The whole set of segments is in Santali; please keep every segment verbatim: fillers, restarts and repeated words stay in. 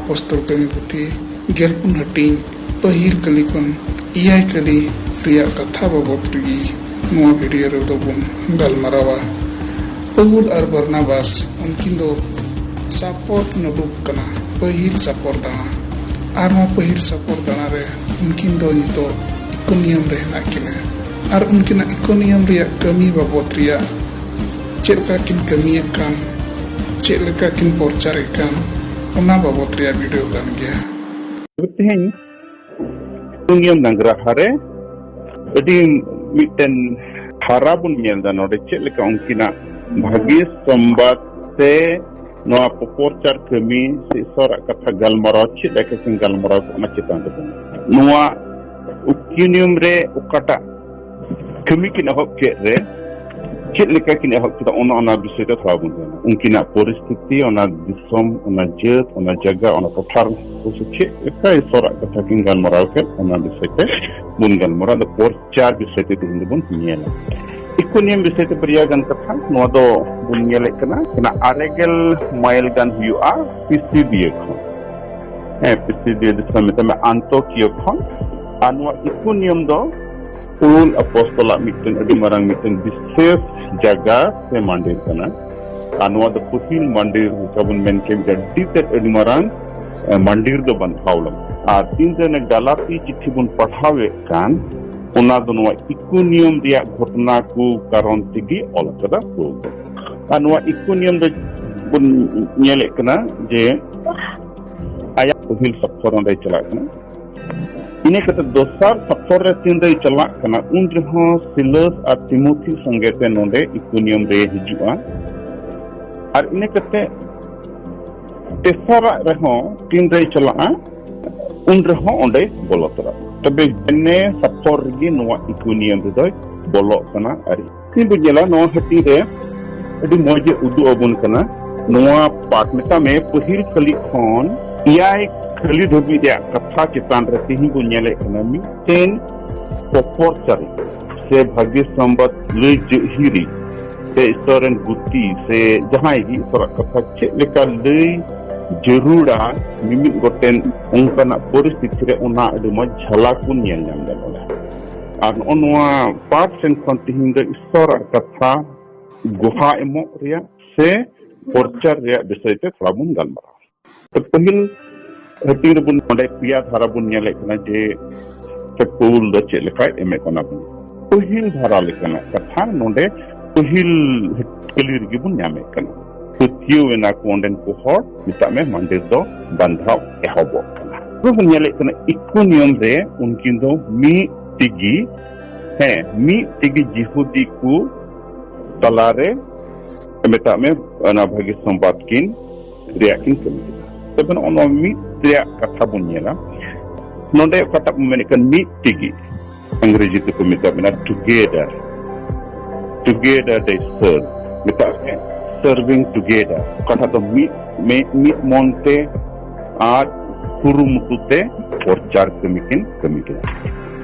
ᱚᱯᱚᱥᱛᱚᱞ ᱠᱟᱹᱢᱤ ᱯᱩᱛᱷᱤ ᱜᱮᱞ ᱯᱩᱱ ᱦᱟᱹᱴᱤᱧ ᱯᱟᱹᱦᱤᱞ ᱠᱟᱹᱞᱤ ᱠᱷᱚᱱ ᱮᱭᱟᱭ ᱠᱟᱹᱞᱤ ᱨᱮᱭᱟᱜ ᱠᱟᱛᱷᱟ ᱵᱟᱵᱚᱛ ᱨᱮᱜᱮ ᱱᱚᱣᱟ ᱵᱷᱤᱰᱤᱭᱳ ᱨᱮᱫᱚ ᱵᱚᱱ ᱜᱟᱞᱢᱟᱨᱟᱣᱟ᱾ ᱯᱟᱹᱣᱩᱞ ᱟᱨ ᱵᱟᱨᱱᱟᱵᱟᱥ ᱩᱱᱠᱤᱱ ᱫᱚ ᱥᱟᱯᱚᱨ ᱠᱤᱱ ᱩᱰᱩᱠ ᱠᱟᱱᱟ, ᱯᱟᱹᱦᱤᱞ ᱥᱟᱯᱚᱨ ᱫᱟᱬᱟ᱾ ᱟᱨ ᱱᱚᱣᱟ ᱯᱟᱹᱦᱤᱞ ᱥᱟᱯᱚᱨ ᱫᱟᱬᱟ ᱨᱮ ᱩᱱᱠᱤᱱ ᱫᱚ ᱱᱤᱛᱚᱜ ᱤᱠᱳᱱᱤᱭᱟᱢ ᱨᱮ ᱦᱮᱱᱟᱜ ᱠᱤᱱᱟ᱾ ᱟᱨ ᱩᱱᱠᱤᱱᱟᱜ ᱤᱠᱳᱱᱤᱭᱟᱢ ᱨᱮᱭᱟᱜ ᱠᱟᱹᱢᱤ ᱵᱟᱵᱚᱛ ᱨᱮᱭᱟᱜ ᱪᱮᱫ ᱞᱮᱠᱟ ᱠᱤᱱ ᱠᱟᱹᱢᱤᱭᱮᱫ ᱠᱟᱱ, ᱪᱮᱫ ᱞᱮᱠᱟ ᱠᱤᱱ ᱯᱨᱚᱪᱟᱨᱮᱫ ᱠᱟᱱ, ᱚᱱᱟ ᱵᱟᱵᱚᱛ ᱨᱮᱭᱟᱜ ᱵᱷᱤᱰᱤᱭᱳ ᱠᱟᱱ ᱜᱮᱭᱟ᱾ ᱛᱮᱦᱮᱧ ᱤᱠᱳᱱᱤᱭᱟᱢ ᱰᱟᱝᱜᱽᱨᱟᱦᱟ ᱨᱮ ᱟᱹᱰᱤ ᱢᱤᱫᱴᱮᱱ ᱦᱟᱨᱟ ᱵᱚᱱ ᱧᱮᱞ ᱮᱫᱟ ᱱᱚᱰᱮ, ᱪᱮᱫ ᱞᱮᱠᱟ ᱩᱱᱠᱤᱱᱟᱜ ᱵᱷᱟᱹᱜᱤ ᱥᱚᱢᱵᱟᱫ ᱥᱮ ᱱᱚᱣᱟ ᱯᱨᱚᱪᱟᱨ ᱠᱟᱹᱢᱤ ᱥᱮ ᱤᱥᱚᱨᱟᱜ ᱠᱟᱛᱷᱟ ᱜᱟᱞᱢᱟᱨᱟᱣ ᱪᱮᱫ ᱞᱮᱠᱟ ᱠᱤᱱ ᱜᱟᱞᱢᱟᱨᱟᱣ ᱠᱚ, ᱚᱱᱟ ᱪᱮᱛᱟᱱ ᱨᱮᱵᱚᱱ, ᱱᱚᱣᱟ ᱤᱠᱳᱱᱤᱭᱟᱢ ᱨᱮ ᱚᱠᱟᱴᱟᱜ ᱠᱟᱹᱢᱤ ᱠᱤᱱ ᱮᱦᱚᱵ ᱠᱮᱫ ᱨᱮ ᱪᱮᱫ ᱞᱮᱠᱟ ᱠᱤᱱ ᱮᱦᱚᱵ ᱠᱮᱫᱟ, ᱚᱱᱟ, ᱚᱱᱟ ᱵᱤᱥᱚᱭ ᱛᱮ ᱛᱷᱚᱲᱟ ᱵᱚᱱ ᱧᱮᱞᱟ᱾ ᱩᱱᱠᱤᱱᱟᱜ ᱯᱚᱨᱤᱥᱛᱷᱤᱛᱤ, ᱚᱱᱟ ᱫᱤᱥᱚᱢ, ᱚᱱᱟ ᱡᱟᱹᱛ, ᱚᱱᱟ ᱡᱟᱭᱜᱟ, ᱚᱱᱟ ᱴᱚᱴᱷᱟ ᱨᱮ ᱪᱮᱫ ᱞᱮᱠᱟ ᱤᱥᱚᱨᱟᱜ ᱠᱟᱛᱷᱟ ᱠᱤᱱ ᱜᱟᱞᱢᱟᱨᱟᱣ ᱠᱮᱫ, ᱚᱱᱟ ᱵᱤᱥᱚᱭ ᱛᱮ ᱵᱚᱱ ᱜᱟᱞᱢᱟᱨᱟᱣ᱾ ᱟᱫᱚ ᱯᱚᱨᱪᱟᱨ ᱵᱤᱥᱚᱭ ᱛᱮ ᱛᱮᱦᱮᱧ ᱫᱚᱵᱚᱱ ᱧᱮᱞᱟ᱾ ᱤᱠᱳᱱᱤᱭᱟᱢ ᱵᱤᱥᱚᱭ ᱛᱮ ᱵᱟᱨᱭᱟ ᱜᱟᱱ ᱠᱟᱛᱷᱟ, ᱱᱚᱣᱟ ᱫᱚ ᱵᱚᱱ ᱧᱮᱞᱮᱫ ᱠᱟᱱᱟ, ᱚᱱᱟ ᱟᱨᱮ ᱜᱮᱞ ᱢᱟᱭᱤᱞ ᱜᱟᱱ ᱦᱩᱭᱩᱜᱼᱟ ᱯᱤᱥᱤᱫᱤᱭᱟᱹ ᱠᱷᱚᱱ᱾ ᱦᱮᱸ, ᱯᱤᱥᱤᱫᱤᱭᱟᱹ ᱫᱤᱥᱚᱢ ᱢᱮᱛᱟᱜ ᱢᱮ ᱟᱱᱛᱚᱠᱤᱭᱟᱹ ᱠᱷᱚᱱ᱾ ᱟᱨ ᱱᱚᱣᱟ ᱤᱠᱳᱱᱤᱭᱟᱢ ᱫᱚ ᱯᱳᱞ ᱟᱯᱚᱥᱛᱚᱞᱟᱜ ᱢᱤᱫᱴᱮᱱ ᱟᱹᱰᱤ ᱢᱟᱨᱟᱝ ᱢᱤᱫᱴᱮᱱ ᱵᱤᱥᱮᱥ ᱡᱟᱭᱜᱟ ᱥᱮ ᱢᱟᱱᱫᱤᱨ ᱠᱟᱱᱟ᱾ ᱟᱨ ᱱᱚᱣᱟ ᱫᱚ ᱯᱟᱹᱦᱤᱞ ᱢᱟᱱᱫᱤᱨ ᱞᱮᱠᱟ ᱵᱚᱱ ᱢᱮᱱ ᱠᱮᱫ, ᱟᱹᱰᱤ ᱛᱮᱫ ᱟᱹᱰᱤ ᱢᱟᱨᱟᱝ, ᱮ, ᱢᱟᱱᱫᱤᱨ ᱫᱚ ᱵᱟᱱᱟᱣ ᱞᱮᱱᱟ᱾ ᱟᱨ ᱛᱤᱱᱨᱮ ᱚᱱᱮ ᱜᱟᱞᱟᱛᱤ ᱪᱤᱴᱷᱤ ᱵᱚᱱ ᱯᱟᱲᱦᱟᱣᱮᱫ ᱠᱟᱱ, ᱚᱱᱟ ᱫᱚ ᱱᱚᱣᱟ ᱤᱠᱳᱱᱤᱭᱟᱢ ᱨᱮᱭᱟᱜ ᱜᱷᱚᱴᱚᱱᱟ ᱠᱚ ᱠᱟᱨᱚᱱ ᱛᱮᱜᱮ ᱚᱞ ᱟᱠᱟᱫᱟ ᱯᱳᱞ ᱫᱚ᱾ ᱟᱨ ᱱᱚᱣᱟ ᱤᱠᱳᱱᱤᱭᱟᱢ ᱫᱚ ᱵᱚᱱ ᱧᱮᱞᱮᱫ ᱠᱟᱱᱟ ᱡᱮ ᱟᱭᱟᱜ ᱯᱟᱹᱦᱤᱞ ᱥᱚᱯᱷᱚᱨ ᱚᱸᱰᱮ ᱪᱟᱞᱟᱜ ᱠᱟᱱᱟ᱾ ᱤᱱᱟᱹ ᱠᱟᱛᱮ ᱫᱚᱥᱟᱨ ᱥᱚᱯᱷᱚᱨ ᱨᱮ ᱛᱤᱱ ᱨᱮᱭ ᱪᱟᱞᱟᱜ ᱠᱟᱱᱟ, ᱩᱱ ᱨᱮᱦᱚᱸ ᱥᱤᱞᱟᱹᱥ ᱟᱨ ᱛᱤᱢᱳᱛᱷᱤ ᱥᱚᱸᱜᱮ ᱛᱮ ᱱᱚᱰᱮ ᱤᱠᱳᱱᱤᱭᱟᱢ ᱨᱮ ᱦᱤᱡᱩᱜᱼᱟ᱾ ᱟᱨ ᱤᱱᱟᱹ ᱠᱟᱛᱮ ᱛᱮᱥᱟᱨᱟᱜ ᱨᱮᱦᱚᱸ ᱛᱤᱱ ᱨᱮᱭ ᱪᱟᱞᱟᱜᱼᱟ, ᱩᱱ ᱨᱮᱦᱚᱸ ᱚᱸᱰᱮ ᱵᱚᱞᱚ ᱛᱚᱨᱟ᱾ ᱛᱚᱵᱮ ᱡᱮᱱᱮ ᱥᱚᱯᱷᱚᱨ ᱨᱮᱜᱮ ᱱᱚᱣᱟ ᱤᱠᱳᱱᱤᱭᱟᱢ ᱨᱮᱫᱚᱭ ᱵᱚᱞᱚᱜ ᱠᱟᱱᱟ᱾ ᱟᱨ ᱛᱤᱦᱤᱧ ᱵᱚᱱ ᱧᱮᱞᱟ, ᱱᱚᱣᱟ ᱦᱟᱹᱴᱤᱧ ᱨᱮ ᱟᱹᱰᱤ ᱢᱚᱡᱽ ᱮ ᱩᱫᱩᱜ ᱟᱵᱚᱱ ᱠᱟᱱᱟ᱾ ᱱᱚᱣᱟ ᱯᱟᱴ ᱢᱮᱛᱟᱜ ᱢᱮ, ᱯᱟᱹᱦᱤᱞ ᱠᱟᱹᱞᱤ ᱠᱷᱚᱱ ᱮᱭᱟᱭ ᱠᱟᱹᱞᱤ ᱫᱷᱟᱹᱵᱤᱡ ᱨᱮᱭᱟᱜ ᱠᱟᱛᱷᱟ ᱪᱮᱛᱟᱱ ᱨᱮ ᱛᱤᱦᱤᱧ ᱵᱚᱱ ᱧᱮᱞᱮᱫ ᱠᱟᱱᱟ ᱢᱤᱫᱴᱮᱱ ᱯᱚᱯᱚᱨᱪᱟᱨᱤ ᱥᱮ ᱵᱷᱟᱹᱜᱤ ᱥᱚᱢᱵᱟᱫ ᱞᱟᱹᱭ ᱡᱟᱹᱦᱤᱨᱤ ᱥᱮ ᱤᱥᱚᱨ ᱨᱮᱱ ᱜᱩᱛᱤ ᱥᱮ ᱡᱟᱦᱟᱸᱭ ᱜᱮ ᱤᱥᱚᱨᱟᱜ ᱠᱟᱛᱷᱟ ᱪᱮᱫ ᱞᱮᱠᱟ ᱞᱟᱹᱭ ᱡᱟᱹᱨᱩᱲᱟ ᱢᱤᱢᱤᱫ ᱜᱚᱴᱮᱱ ᱚᱱᱠᱟᱱᱟᱜ ᱯᱚᱨᱤᱥᱛᱷᱤᱛᱤ ᱨᱮ ᱚᱱᱟ ᱟᱹᱰᱤ ᱢᱚᱡᱽ ᱡᱷᱟᱞᱟᱠ ᱵᱚᱱ ᱧᱮᱞ ᱧᱟᱢ ᱞᱮᱫ ᱚᱸᱰᱮ᱾ ᱟᱨ ᱱᱚᱜᱼᱚ ᱱᱚᱣᱟ ᱯᱟᱴ ᱥᱮᱱ ᱠᱷᱚᱱ ᱛᱤᱦᱤᱧ ᱫᱚ ᱤᱥᱥᱚᱨᱟᱜ ᱠᱟᱛᱷᱟ ᱜᱚᱦᱟ ᱮᱢᱚᱜ ᱨᱮᱭᱟᱜ ᱥᱮ ᱯᱨᱚᱪᱟᱨ ᱨᱮᱭᱟᱜ ᱵᱤᱥᱚᱭ ᱛᱮ ᱛᱷᱚᱲᱟ ᱵᱚᱱ ᱜᱟᱞᱢᱟᱨᱟᱣᱟ᱾ ᱛᱚ ᱯᱟᱹᱦᱤᱞ ᱦᱟᱹᱴᱤᱧ ᱨᱮᱵᱚᱱ ᱱᱚᱰᱮ ᱯᱮᱭᱟ ᱫᱷᱟᱨᱟ ᱵᱚᱱ ᱧᱮᱞᱮᱫ ᱠᱟᱱᱟ ᱡᱮ ᱥᱮ ᱯᱟᱹᱣᱩᱞ ᱫᱚ ᱪᱮᱫ ᱞᱮᱠᱟᱭ ᱮᱢᱮᱫ ᱠᱟᱱᱟ ᱵᱚᱱ᱾ ᱯᱟᱹᱦᱤᱞ ᱫᱷᱟᱨᱟ ᱞᱮᱠᱟᱱᱟᱜ ᱠᱟᱛᱷᱟ ᱱᱚᱰᱮ ᱯᱟᱹᱦᱤᱞ ᱠᱟᱹᱞᱤ ᱨᱮᱜᱮ ᱵᱚᱱ ᱧᱟᱢᱮᱫ ᱠᱟᱱᱟ᱾ ᱯᱟᱹᱛᱭᱟᱹᱣ ᱮᱱᱟ ᱠᱚ ᱚᱸᱰᱮᱱ ᱠᱚ ᱦᱚᱲ, ᱢᱮᱛᱟᱜ ᱢᱮ ᱢᱟᱱᱰᱤᱨ ᱫᱚ ᱵᱟᱸᱫᱷᱟᱣ ᱮᱦᱚᱵᱚᱜ ᱠᱟᱱᱟ᱾ ᱟᱵᱚ ᱵᱚᱱ ᱧᱮᱞᱮᱫ ᱠᱟᱱᱟ ᱤᱠᱳᱱᱤᱭᱚᱢ ᱨᱮ ᱩᱱᱠᱤᱱ ᱫᱚ ᱢᱤᱫ ᱛᱮᱜᱮ, ᱦᱮᱸ, ᱢᱤᱫ ᱛᱮᱜᱮ ᱡᱤᱦᱩᱫᱤ ᱠᱚ ᱛᱟᱞᱟᱨᱮ, ᱢᱮᱛᱟᱜ ᱢᱮ, ᱚᱱᱟ ᱵᱷᱟᱹᱜᱤ ᱥᱚᱢᱵᱟᱫ ᱠᱤᱱ ᱨᱮᱭᱟᱜ ᱠᱤᱱ ᱠᱟᱹᱢᱤ ᱠᱮᱫᱟ᱾ ᱛᱚᱵᱮ ᱱᱚᱜᱼᱚ ᱱᱚᱣᱟ ᱢᱤᱫ ᱨᱮᱭᱟᱜ ᱠᱟᱛᱷᱟ ᱵᱚᱱ ᱧᱮᱞᱟ᱾ ᱱᱚᱰᱮ ᱚᱠᱟᱴᱟᱜ ᱵᱚᱱ ᱢᱮᱱᱮᱫ ᱠᱟᱱ ᱢᱤᱫ ᱛᱮᱜᱮ, ᱤᱝᱨᱮᱡᱤ ᱛᱮᱠᱚ ᱢᱮᱛᱟᱜ ᱠᱟᱱᱟ together, together they serve, ᱢᱮᱛᱟᱜ ᱢᱮ serving together, ᱚᱠᱟᱴᱟᱜ ᱫᱚ ᱢᱤᱫ, ᱢᱤᱫ, ᱢᱤᱫ ᱢᱚᱱ ᱛᱮ ᱟᱨ ᱠᱩᱨᱩᱢᱩᱴᱩ ᱛᱮ ᱯᱨᱚᱪᱟᱨ ᱠᱟᱹᱢᱤ ᱠᱤᱱ ᱠᱟᱹᱢᱤ ᱠᱮᱫᱟ᱾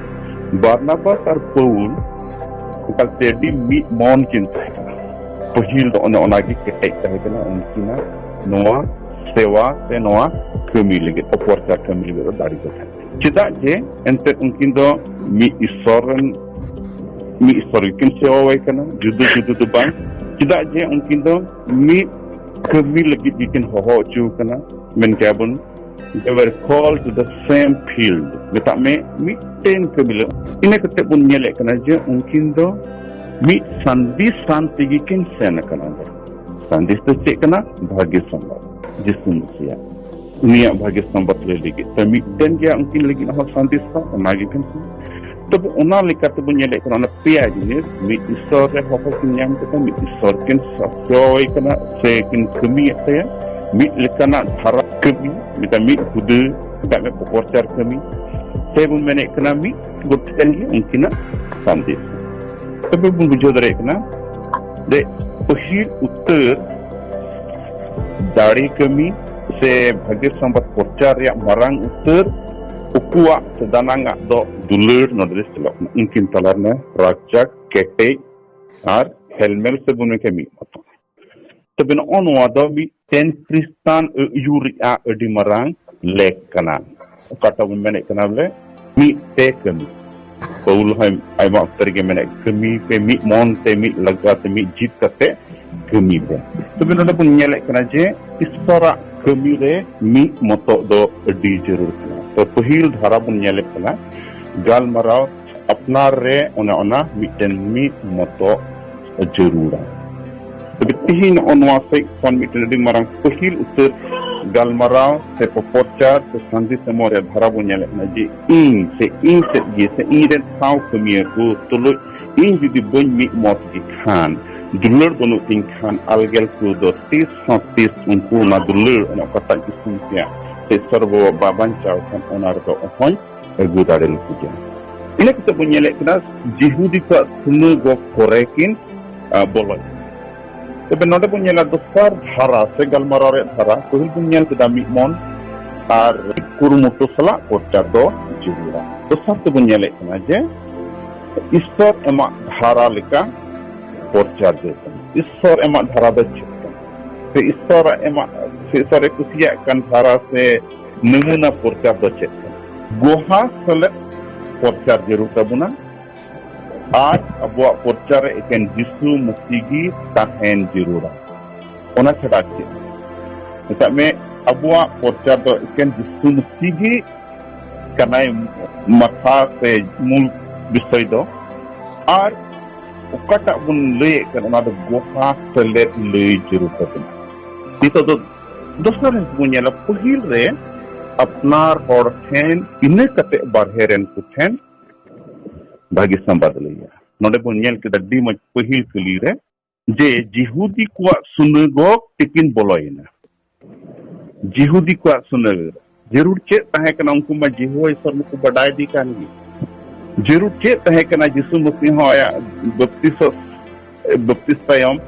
ᱵᱟᱨᱱᱟᱵᱟᱥ ᱟᱨ ᱯᱟᱹᱣᱩᱞ ᱮᱠᱟᱞᱛᱮ ᱟᱹᱰᱤ ᱢᱤᱫ ᱢᱚᱱ ᱠᱤᱱ ᱛᱟᱦᱮᱸ ᱠᱟᱱᱟ᱾ ᱯᱟᱹᱦᱤᱞ ᱫᱚ ᱚᱱᱮ ᱚᱱᱟᱜᱮ ᱠᱮᱴᱮᱡ ᱛᱟᱦᱮᱸ ᱠᱟᱱᱟ ᱩᱱᱠᱤᱱᱟᱜ ᱱᱚᱣᱟ ᱥᱮᱣᱟ ᱥᱮ ᱱᱚᱣᱟ ᱠᱟᱹᱢᱤ ᱞᱟᱹᱜᱤᱫ, ᱯᱨᱚᱪᱟᱨ ᱠᱟᱹᱢᱤ ᱞᱟᱹᱜᱤᱫ ᱫᱚ ᱫᱟᱲᱮ ᱠᱚ ᱛᱟᱦᱮᱸ ᱠᱟᱱᱟ᱾ ᱪᱮᱫᱟᱜ ᱡᱮ ᱮᱱᱛᱮᱫ ᱩᱱᱠᱤᱱ ᱫᱚ ᱢᱤᱫ ᱤᱥᱥᱚᱨ ᱨᱮᱱ, ᱢᱤᱫ ᱤᱥᱥᱚᱨ ᱜᱮᱠᱤᱱ ᱥᱮᱣᱟᱣᱟᱭ ᱠᱟᱱᱟ, ᱡᱩᱫᱟᱹ ᱡᱩᱫᱟᱹ ᱫᱚ ᱵᱟᱝ᱾ ᱪᱮᱫᱟᱜ ᱡᱮ ᱩᱱᱠᱤᱱ ᱫᱚ ᱢᱤᱫ ᱠᱟᱹᱢᱤ ᱞᱟᱹᱜᱤᱫ ᱜᱮᱠᱤᱱ ᱦᱚᱦᱚ ᱦᱚᱪᱚ ᱠᱟᱱᱟ, ᱢᱮᱱ ᱠᱮᱭᱟ ᱵᱚᱱ, they were called to the same field, ᱢᱮᱛᱟᱜ ᱢᱮ ᱢᱤᱫᱴᱮᱱ ᱠᱟᱹᱢᱤ ᱞᱟᱹᱜᱤᱫ᱾ ᱤᱱᱟᱹ ᱠᱟᱛᱮ ᱵᱚᱱ ᱧᱮᱞᱮᱫ ᱠᱟᱱᱟ ᱡᱮ ᱩᱱᱠᱤᱱ ᱫᱚ ᱢᱤᱫ ᱥᱟᱸᱫᱮᱥ ᱥᱟᱱ ᱛᱮᱜᱮ ᱠᱤᱱ ᱥᱮᱱ ᱟᱠᱟᱱᱟ ᱚᱸᱰᱮ᱾ ᱥᱟᱸᱫᱮᱥ ᱫᱚ ᱪᱮᱫ ᱠᱟᱱᱟ? ᱵᱷᱟᱜᱮ ᱥᱚᱢᱵᱟᱫ, ᱡᱤᱥᱩ ᱢᱟᱥᱤᱭᱟᱜ, ᱩᱱᱤᱭᱟᱜ ᱵᱷᱟᱜᱮ ᱥᱚᱢᱵᱟᱫ ᱞᱟᱹᱭ ᱞᱟᱹᱜᱤᱫ ᱛᱮ ᱢᱤᱫᱴᱮᱱ ᱜᱮᱭᱟ ᱩᱱᱠᱤᱱ ᱞᱟᱹᱜᱤᱫ ᱦᱚᱸ ᱥᱟᱸᱫᱮᱥ ᱫᱚ, ᱚᱱᱟ ᱜᱮ ᱠᱟᱱᱟ᱾ ᱛᱚᱵᱮ ᱚᱱᱟ ᱞᱮᱠᱟᱛᱮ ᱵᱚᱱ ᱧᱮᱞᱮᱫ ᱠᱟᱱᱟ, ᱚᱱᱟ ᱯᱮᱭᱟ ᱡᱤᱱᱤᱥ, ᱢᱤᱫ ᱤᱥᱥᱚᱨ ᱨᱮ ᱦᱚᱦᱚ ᱠᱤᱱ ᱧᱟᱢ ᱠᱮᱫᱟ, ᱢᱤᱫ ᱤᱥᱥᱚᱨ ᱠᱤᱱ ᱥᱟᱥᱭᱚᱭ ᱠᱟᱱᱟ ᱥᱮ ᱠᱤᱱ ᱠᱟᱹᱢᱤᱭᱮᱫ ᱛᱟᱭᱟ, ᱢᱤᱫ ᱞᱮᱠᱟᱱᱟᱜ ᱫᱷᱟᱨᱟ ᱠᱟᱹᱢᱤ, ᱢᱤᱫᱴᱟᱝ ᱢᱤᱫ ᱦᱩᱫᱟᱹ, ᱢᱤᱫᱴᱟᱝ ᱢᱤᱫ ᱯᱨᱚᱪᱟᱨ ᱠᱟᱹᱢᱤ, ᱥᱮ ᱵᱚᱱ ᱢᱮᱱᱮᱫ ᱠᱟᱱᱟ ᱢᱤᱫ ᱜᱚᱴᱮᱱ ᱜᱮ ᱩᱱᱠᱤᱱᱟᱜ ᱥᱟᱸᱫᱮᱥ᱾ ᱛᱚᱵᱮ ᱵᱚᱱ ᱵᱩᱡᱷᱟᱹᱣ ᱫᱟᱲᱮᱭᱟᱜ ᱠᱟᱱᱟ ᱡᱮ ᱯᱟᱹᱦᱤᱞ ᱩᱛᱟᱹᱨ ᱫᱟᱲᱮ ᱠᱟᱹᱢᱤ ᱥᱮ ᱵᱷᱟᱜᱮ ᱥᱚᱢᱵᱟᱫ ᱯᱨᱚᱪᱟᱨ ᱨᱮᱭᱟᱜ ᱢᱟᱨᱟᱝ ᱩᱛᱟᱹᱨ ᱩᱠᱩᱣᱟᱜ ᱥᱮ ᱫᱟᱱᱟᱝ ᱟᱜ ᱫᱚ ᱫᱩᱞᱟᱹᱲ ᱱᱚᱰᱮ ᱫᱚ ᱥᱮᱞᱚᱜ ᱠᱟᱱᱟ᱾ ᱩᱱᱠᱤᱱ ᱛᱟᱞᱟ ᱨᱮ ᱨᱟᱪᱟᱠ, ᱠᱮᱴᱮᱡ ᱟᱨ ᱦᱮᱞᱢᱮᱞ ᱥᱮ ᱵᱚᱱ ᱢᱮᱱ ᱠᱮᱭᱟ ᱢᱤᱫ ᱢᱚᱛᱚ᱾ ᱛᱚᱵᱮ ᱱᱚᱜᱼᱚ ᱱᱚᱣᱟ ᱫᱚ ᱢᱤᱫ ᱢᱤᱫᱴᱮᱱ ᱠᱷᱨᱤᱥᱴᱟᱱ ᱟᱹᱭᱩᱨᱤᱡ ᱟᱹᱰᱤ ᱢᱟᱨᱟᱝ ᱞᱮᱠ ᱠᱟᱱᱟ᱾ ᱚᱠᱟᱴᱟᱜ ᱵᱚᱱ ᱢᱮᱱᱮᱫ ᱠᱟᱱᱟ ᱵᱚᱞᱮ ᱢᱤᱫ ᱛᱮ ᱠᱟᱹᱢᱤ᱾ ᱯᱟᱹᱣᱩᱞ ᱦᱚᱸ ᱟᱭᱢᱟ ᱚᱠᱛᱚ ᱨᱮᱜᱮ ᱢᱮᱱᱮᱫ, "ᱠᱟᱹᱢᱤ ᱯᱮ ᱢᱤᱫ ᱢᱚᱱ ᱛᱮ, ᱢᱤᱫ ᱞᱟᱜᱟ ᱛᱮ, ᱢᱤᱫ ᱡᱤᱛ ᱠᱟᱛᱮ ᱠᱟᱹᱢᱤ ᱯᱮ᱾" ᱛᱚᱵᱮ ᱱᱚᱰᱮ ᱵᱚᱱ ᱧᱮᱞᱮᱫ ᱠᱟᱱᱟ ᱡᱮ ᱤᱥᱚᱨᱟᱜ ᱠᱟᱹᱢᱤ ᱨᱮ ᱢᱤᱫ ᱢᱚᱛᱚᱜ ᱫᱚ ᱟᱹᱰᱤ ᱡᱟᱹᱨᱩᱲ ᱠᱟᱱᱟ᱾ ᱛᱚ ᱯᱟᱹᱦᱤᱞ ᱫᱷᱟᱨᱟ ᱵᱚᱱ ᱧᱮᱞᱮᱫ ᱠᱟᱱᱟ ᱜᱟᱞᱢᱟᱨᱟᱣ ᱟᱯᱱᱟᱨ ᱨᱮ ᱚᱱᱮ ᱚᱱᱟ ᱢᱤᱫᱴᱮᱱ ᱢᱤᱫ ᱢᱚᱛᱚᱜ ᱡᱟᱹᱨᱩᱲᱟ᱾ ᱛᱚᱵᱮ ᱛᱤᱦᱤᱧ ᱱᱚᱜᱼᱚ ᱱᱚᱣᱟ ᱥᱮᱫ ᱠᱷᱚᱱ ᱢᱤᱫᱴᱮᱱ ᱟᱹᱰᱤ ᱢᱟᱨᱟᱝ ᱯᱟᱹᱦᱤᱞ ᱩᱛᱟᱹᱨ ᱜᱟᱞᱢᱟᱨᱟᱣ ᱥᱮ ᱯᱨᱚᱪᱟᱨ ᱥᱮ ᱥᱟᱸᱫᱮᱥ ᱮᱢᱚᱜ ᱨᱮᱭᱟᱜ ᱫᱷᱟᱨᱟ ᱵᱚᱱ ᱧᱮᱞᱮᱫ ᱠᱟᱱᱟ ᱡᱮ ᱤᱧ ᱥᱮ ᱤᱧ ᱥᱮᱫ ᱜᱮ ᱥᱮ ᱤᱧ ᱨᱮᱱ ᱥᱟᱶ ᱠᱟᱹᱢᱤᱭᱟᱹ ᱠᱚ ᱛᱩᱞᱩᱡ ᱤᱧ ᱡᱩᱫᱤ ᱵᱟᱹᱧ ᱢᱤᱫ ᱢᱚᱛ ᱜᱮ ᱠᱷᱟᱱ, ᱫᱩᱞᱟᱹᱲ ᱵᱟᱹᱱᱩᱜ ᱛᱤᱧ ᱠᱷᱟᱱ, ᱟᱞᱜᱮᱞ ᱠᱚ ᱫᱚ ᱛᱤᱥ ᱦᱚᱸ ᱛᱤᱥ ᱩᱱᱠᱩ ᱚᱱᱟ ᱫᱩᱞᱟᱹᱲ, ᱚᱱᱟ ᱚᱠᱟᱴᱟᱜ ᱡᱤᱥᱩ ᱢᱮᱥᱤᱭᱟᱜ ᱥᱮ ᱤᱥᱚᱨ ᱵᱟᱵᱟ ᱵᱟᱧᱪᱟᱣ ᱠᱷᱟᱱ ᱚᱱᱟ ᱨᱮᱫᱚ ᱚᱦᱚᱧ ᱟᱹᱜᱩ ᱫᱟᱲᱮ ᱞᱮᱠᱚ ᱜᱮᱭᱟ᱾ ᱤᱱᱟᱹ ᱠᱟᱛᱮ ᱵᱚᱱ ᱧᱮᱞᱮᱫ ᱠᱟᱱᱟ ᱡᱤᱦᱩᱫᱤ ᱠᱚᱣᱟᱜ ᱥᱩᱱᱟᱹᱜᱚᱜᱽ ᱠᱚᱨᱮ ᱠᱤᱱ, ᱟ, ᱵᱚᱞᱚᱭᱮᱱᱟ᱾ ᱛᱚᱵᱮ ᱱᱚᱰᱮ ᱵᱚᱱ ᱧᱮᱞᱟ ᱫᱚᱥᱟᱨ ᱫᱷᱟᱨᱟ ᱥᱮ ᱜᱟᱞᱢᱟᱨᱟᱣ ᱨᱮᱭᱟᱜ ᱫᱷᱟᱨᱟ, ᱯᱟᱹᱦᱤᱞ ᱵᱚᱱ ᱧᱮᱞ ᱠᱮᱫᱟ ᱢᱤᱫ ᱢᱚᱱ ᱟᱨ ᱠᱩᱨᱩᱢᱩᱴᱩ ᱥᱟᱞᱟᱜ ᱯᱨᱚᱪᱟᱨ ᱫᱚ ᱡᱟᱹᱨᱩᱲᱟ᱾ ᱫᱚᱥᱟᱨ ᱛᱮᱵᱚᱱ ᱧᱮᱞᱮᱫ ᱠᱟᱱᱟ ᱡᱮ ᱤᱥᱚᱨ ᱮᱢᱟᱜ ᱫᱷᱟᱨᱟ ᱞᱮᱠᱟ ᱯᱨᱚᱪᱟᱨ ᱡᱟᱹᱨᱩᱲ ᱠᱟᱱᱟ᱾ ᱤᱥᱚᱨ ᱮᱢᱟᱜ ᱫᱷᱟᱨᱟ ᱫᱚ ᱪᱮᱫ ᱠᱟᱱᱟ? ᱥᱮ ᱤᱥᱚᱨ ᱮᱢᱟᱜ, ᱥᱮ ᱤᱥᱚᱨᱮ ᱠᱩᱥᱤᱭᱟᱜ ᱠᱟᱱ ᱫᱷᱟᱨᱟ ᱥᱮ ᱱᱟᱢᱩᱱᱟ ᱯᱨᱚᱪᱟᱨ ᱫᱚ ᱪᱮᱫ ᱠᱟᱱᱟ? ᱜᱚᱦᱟ ᱥᱮᱞᱮᱫ ᱯᱨᱚᱪᱟᱨ ᱡᱟᱹᱨᱩᱲ ᱛᱟᱵᱚᱱᱟ᱾ ᱟᱨ ᱟᱵᱚᱣᱟᱜ ᱯᱨᱚᱪᱟᱨ ᱨᱮ ᱮᱠᱮᱱ ᱡᱤᱥᱩ ᱢᱟᱹᱥᱤ ᱜᱮ ᱛᱟᱦᱮᱱ ᱡᱟᱹᱨᱩᱲᱟ᱾ ᱚᱱᱟ ᱪᱷᱟᱰᱟ ᱪᱮᱫ? ᱢᱮᱛᱟᱜ ᱢᱮ, ᱟᱵᱚᱣᱟᱜ ᱯᱨᱚᱪᱟᱨ ᱫᱚ ᱮᱠᱮᱱ ᱡᱤᱥᱩ ᱢᱟᱹᱥᱤ ᱜᱮ ᱠᱟᱱᱟᱭ ᱢᱟᱛᱷᱟ ᱥᱮ ᱢᱩᱞ ᱵᱤᱥᱚᱭ ᱫᱚ᱾ ᱟᱨ ᱚᱠᱟᱴᱟᱜ ᱵᱚᱱ ᱞᱟᱹᱭᱮᱫ ᱠᱟᱱ, ᱚᱱᱟ ᱫᱚ ᱜᱚᱦᱟ ᱥᱮᱞᱮᱫ ᱞᱟᱹᱭ ᱡᱟᱹᱨᱩᱲ ᱛᱟᱵᱚᱱᱟ᱾ ᱱᱤᱛᱚᱜ ᱫᱚ ᱫᱚᱥᱟᱨ ᱦᱤᱸᱥ ᱵᱚᱱ ᱧᱮᱞᱟ, ᱯᱟᱹᱦᱤᱞ ᱨᱮ ᱟᱯᱱᱟᱨ ᱦᱚᱲ ᱴᱷᱮᱱ, ᱤᱱᱟᱹ ᱠᱟᱛᱮ ᱵᱟᱨᱦᱮ ᱨᱮᱱ ᱠᱚ ᱴᱷᱮᱱ ᱵᱷᱟᱹᱜᱤ ᱥᱟᱢᱵᱟᱫ ᱞᱟᱹᱭᱟ᱾ ᱱᱚᱰᱮ ᱵᱚᱱ ᱧᱮᱞ ᱠᱮᱫᱟ ᱟᱹᱰᱤ ᱢᱚᱡᱽ ᱯᱟᱹᱦᱤᱞ ᱠᱟᱹᱞᱤ ᱨᱮ ᱡᱮ ᱡᱤᱦᱩᱫᱤ ᱠᱚᱣᱟᱜ ᱥᱩᱱᱟᱹᱜᱚᱜᱽ ᱛᱮᱠᱤᱱ ᱵᱚᱞᱚᱭᱮᱱᱟ᱾ ᱡᱤᱦᱩᱫᱤ ᱠᱚᱣᱟᱜ ᱥᱩᱱᱟᱹᱜᱚᱜᱽ ᱡᱟᱹᱨᱩᱲ ᱪᱮᱫ ᱛᱟᱦᱮᱸ ᱠᱟᱱᱟ? ᱩᱱᱠᱩ ᱢᱟ ᱡᱤᱦᱳᱣᱟ ᱤᱥᱚᱨ ᱢᱟᱠᱚ ᱵᱟᱰᱟᱭ ᱤᱫᱤ ᱠᱟᱱ ᱜᱮ᱾ ᱡᱟᱹᱨᱩᱲ ᱪᱮᱫ ᱛᱟᱦᱮᱸ ᱠᱟᱱᱟ? ᱡᱤᱥᱩ ᱢᱟᱹᱥᱤ ᱦᱚᱸ ᱟᱭᱟᱜ ᱵᱟᱯᱛᱤᱥᱚ, ᱵᱟᱯᱛᱤᱥ ᱛᱟᱭᱚᱢ,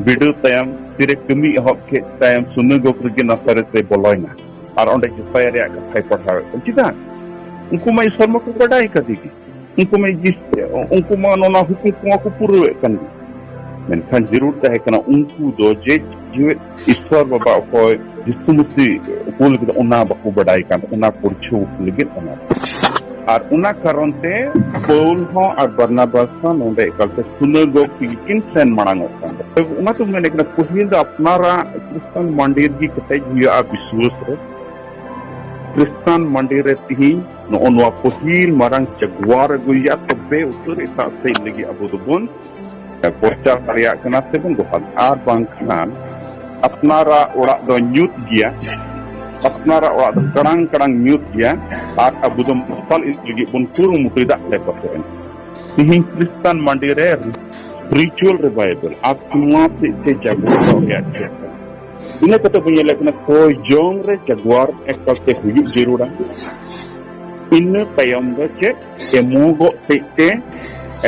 ᱵᱤᱰᱟᱹᱣ ᱛᱟᱭᱚᱢ, ᱛᱤᱨᱮ ᱠᱟᱹᱢᱤ ᱮᱦᱚᱵ ᱠᱮᱫ ᱛᱟᱭᱚᱢ, ᱥᱩᱱᱟᱹᱜᱚᱜᱽ ᱨᱮᱜᱮ ᱱᱟᱥᱟᱨᱮᱛ ᱨᱮ ᱵᱚᱞᱚᱭᱮᱱᱟ ᱟᱨ ᱚᱸᱰᱮ ᱡᱮᱥᱟᱭᱟ ᱨᱮᱭᱟᱜ ᱠᱟᱛᱷᱟᱭ ᱯᱟᱲᱦᱟᱣᱮᱫ ᱠᱟᱱᱟ᱾ ᱪᱮᱫᱟᱜ? ᱩᱱᱠᱩ ᱢᱟ ᱤᱥᱚᱨ ᱢᱟᱠᱚ ᱵᱟᱰᱟᱭ ᱠᱟᱫᱮ ᱜᱮ, ᱩᱱᱠᱩ ᱢᱟ ᱡᱤᱥ-, ᱩᱱᱠᱩ ᱢᱟ ᱚᱱᱟ ᱦᱩᱠᱩᱢ ᱠᱚᱢᱟ ᱠᱚ ᱯᱩᱨᱟᱹᱣᱮᱫ ᱠᱟᱱ ᱜᱮ᱾ ᱢᱮᱱᱠᱷᱟᱱ ᱡᱟᱹᱨᱩᱲ ᱛᱟᱦᱮᱸ ᱠᱟᱱᱟ ᱩᱱᱠᱩ ᱫᱚ ᱡᱮ ᱡᱤᱣᱮᱫ ᱤᱥᱥᱚᱨ ᱵᱟᱵᱟ ᱚᱠᱚᱭ, ᱡᱤᱥᱩ ᱢᱟᱹᱥᱤ ᱚᱠᱚᱭ ᱞᱟᱹᱜᱤᱫ ᱚᱱᱟ ᱵᱟᱠᱚ ᱵᱟᱰᱟᱭ ᱠᱟᱱ, ᱚᱱᱟ ᱯᱩᱨᱪᱷᱟᱹᱣ ᱠᱚ ᱞᱟᱹᱜᱤᱫ ᱚᱱᱟ᱾ ᱟᱨ ᱚᱱᱟ ᱠᱟᱨᱚᱱ ᱛᱮ ᱯᱟᱹᱣᱩᱞ ᱦᱚᱸ ᱟᱨ ᱵᱟᱨᱱᱟᱵᱟᱥ ᱦᱚᱸ ᱱᱚᱰᱮ ᱮᱠᱟᱞᱛᱮ ᱥᱩᱱᱟᱜᱚᱜᱽ ᱛᱮᱜᱮ ᱠᱤᱱ ᱥᱮᱱ ᱢᱟᱲᱟᱝ ᱚᱜ ᱠᱟᱱ ᱛᱟᱦᱮᱸ᱾ ᱚᱱᱟ ᱛᱮ ᱢᱮᱱᱮᱫ ᱠᱟᱱᱟ, ᱯᱟᱹᱦᱤᱞ ᱫᱚ ᱟᱯᱱᱟᱨᱟᱜ ᱠᱷᱨᱤᱥᱴᱟᱱ ᱢᱟᱹᱱᱰᱤᱨ ᱜᱮ ᱠᱮᱴᱮᱡ ᱦᱩᱭᱩᱜᱼᱟ ᱵᱤᱥᱣᱟᱥ ᱨᱮ᱾ ᱠᱷᱨᱤᱥᱴᱟᱱ ᱢᱟᱹᱱᱰᱤᱨ ᱨᱮ ᱛᱤᱦᱤᱧ ᱱᱚᱜᱼᱚ ᱱᱚᱣᱟ ᱯᱟᱹᱦᱤᱞ ᱢᱟᱨᱟᱝ ᱡᱟᱜᱣᱟᱨ ᱟᱹᱜᱩᱭᱟ, ᱛᱚᱵᱮ ᱩᱛᱟᱹᱨ ᱮᱴᱟᱜ ᱥᱮᱫ ᱞᱟᱹᱜᱤᱫ ᱟᱵᱚ ᱫᱚᱵᱚᱱ ᱯᱨᱚᱪᱟᱨ ᱫᱟᱲᱮᱭᱟᱜ ᱠᱟᱱᱟ ᱥᱮᱵᱚᱱ ᱜᱚᱦᱚᱲ᱾ ᱟᱨ ᱵᱟᱝᱠᱷᱟᱱ ᱟᱯᱱᱟᱨᱟᱜ ᱚᱲᱟᱜ ᱫᱚ ᱧᱩᱛ ᱜᱮᱭᱟ, ᱟᱯᱱᱟᱨᱟᱜ ᱚᱲᱟᱜ ᱫᱚ ᱠᱟᱲᱟᱝ ᱠᱟᱲᱟᱝ ᱧᱩᱛ ᱜᱮᱭᱟ, ᱟᱨ ᱟᱵᱚ ᱫᱚ ᱢᱟᱨᱥᱟᱞ ᱤᱫᱤ ᱞᱟᱹᱜᱤᱫ ᱵᱚᱱ ᱠᱩᱨᱩᱢᱩᱴᱩᱭᱮᱫᱟ ᱟᱞᱮ ᱯᱟᱥᱮ ᱨᱮᱱ᱾ ᱛᱤᱦᱤᱧ ᱠᱷᱨᱤᱥᱴᱟᱱ ᱢᱟᱹᱱᱰᱤ ᱨᱮ spiritual revival, ᱟᱛᱢᱟ ᱥᱮᱫ ᱛᱮ ᱡᱟᱜᱽᱨᱚᱛ ᱨᱮᱭᱟᱜ ᱪᱮᱥᱴᱟ᱾ ᱤᱱᱟᱹ ᱠᱟᱛᱮ ᱵᱚᱱ ᱧᱮᱞᱮᱫ ᱠᱟᱱᱟ, ᱠᱚᱭ ᱡᱚᱝ ᱨᱮ ᱡᱟᱜᱽᱣᱟᱨ ᱮᱠᱟᱞ ᱛᱮ ᱦᱩᱭᱩᱜ ᱡᱟᱹᱨᱩᱲᱟ᱾ ᱤᱱᱟᱹ ᱛᱟᱭᱚᱢ ᱫᱚ ᱪᱮᱫ? ᱮᱢᱚᱜᱚᱜ ᱥᱮᱫ ᱛᱮ,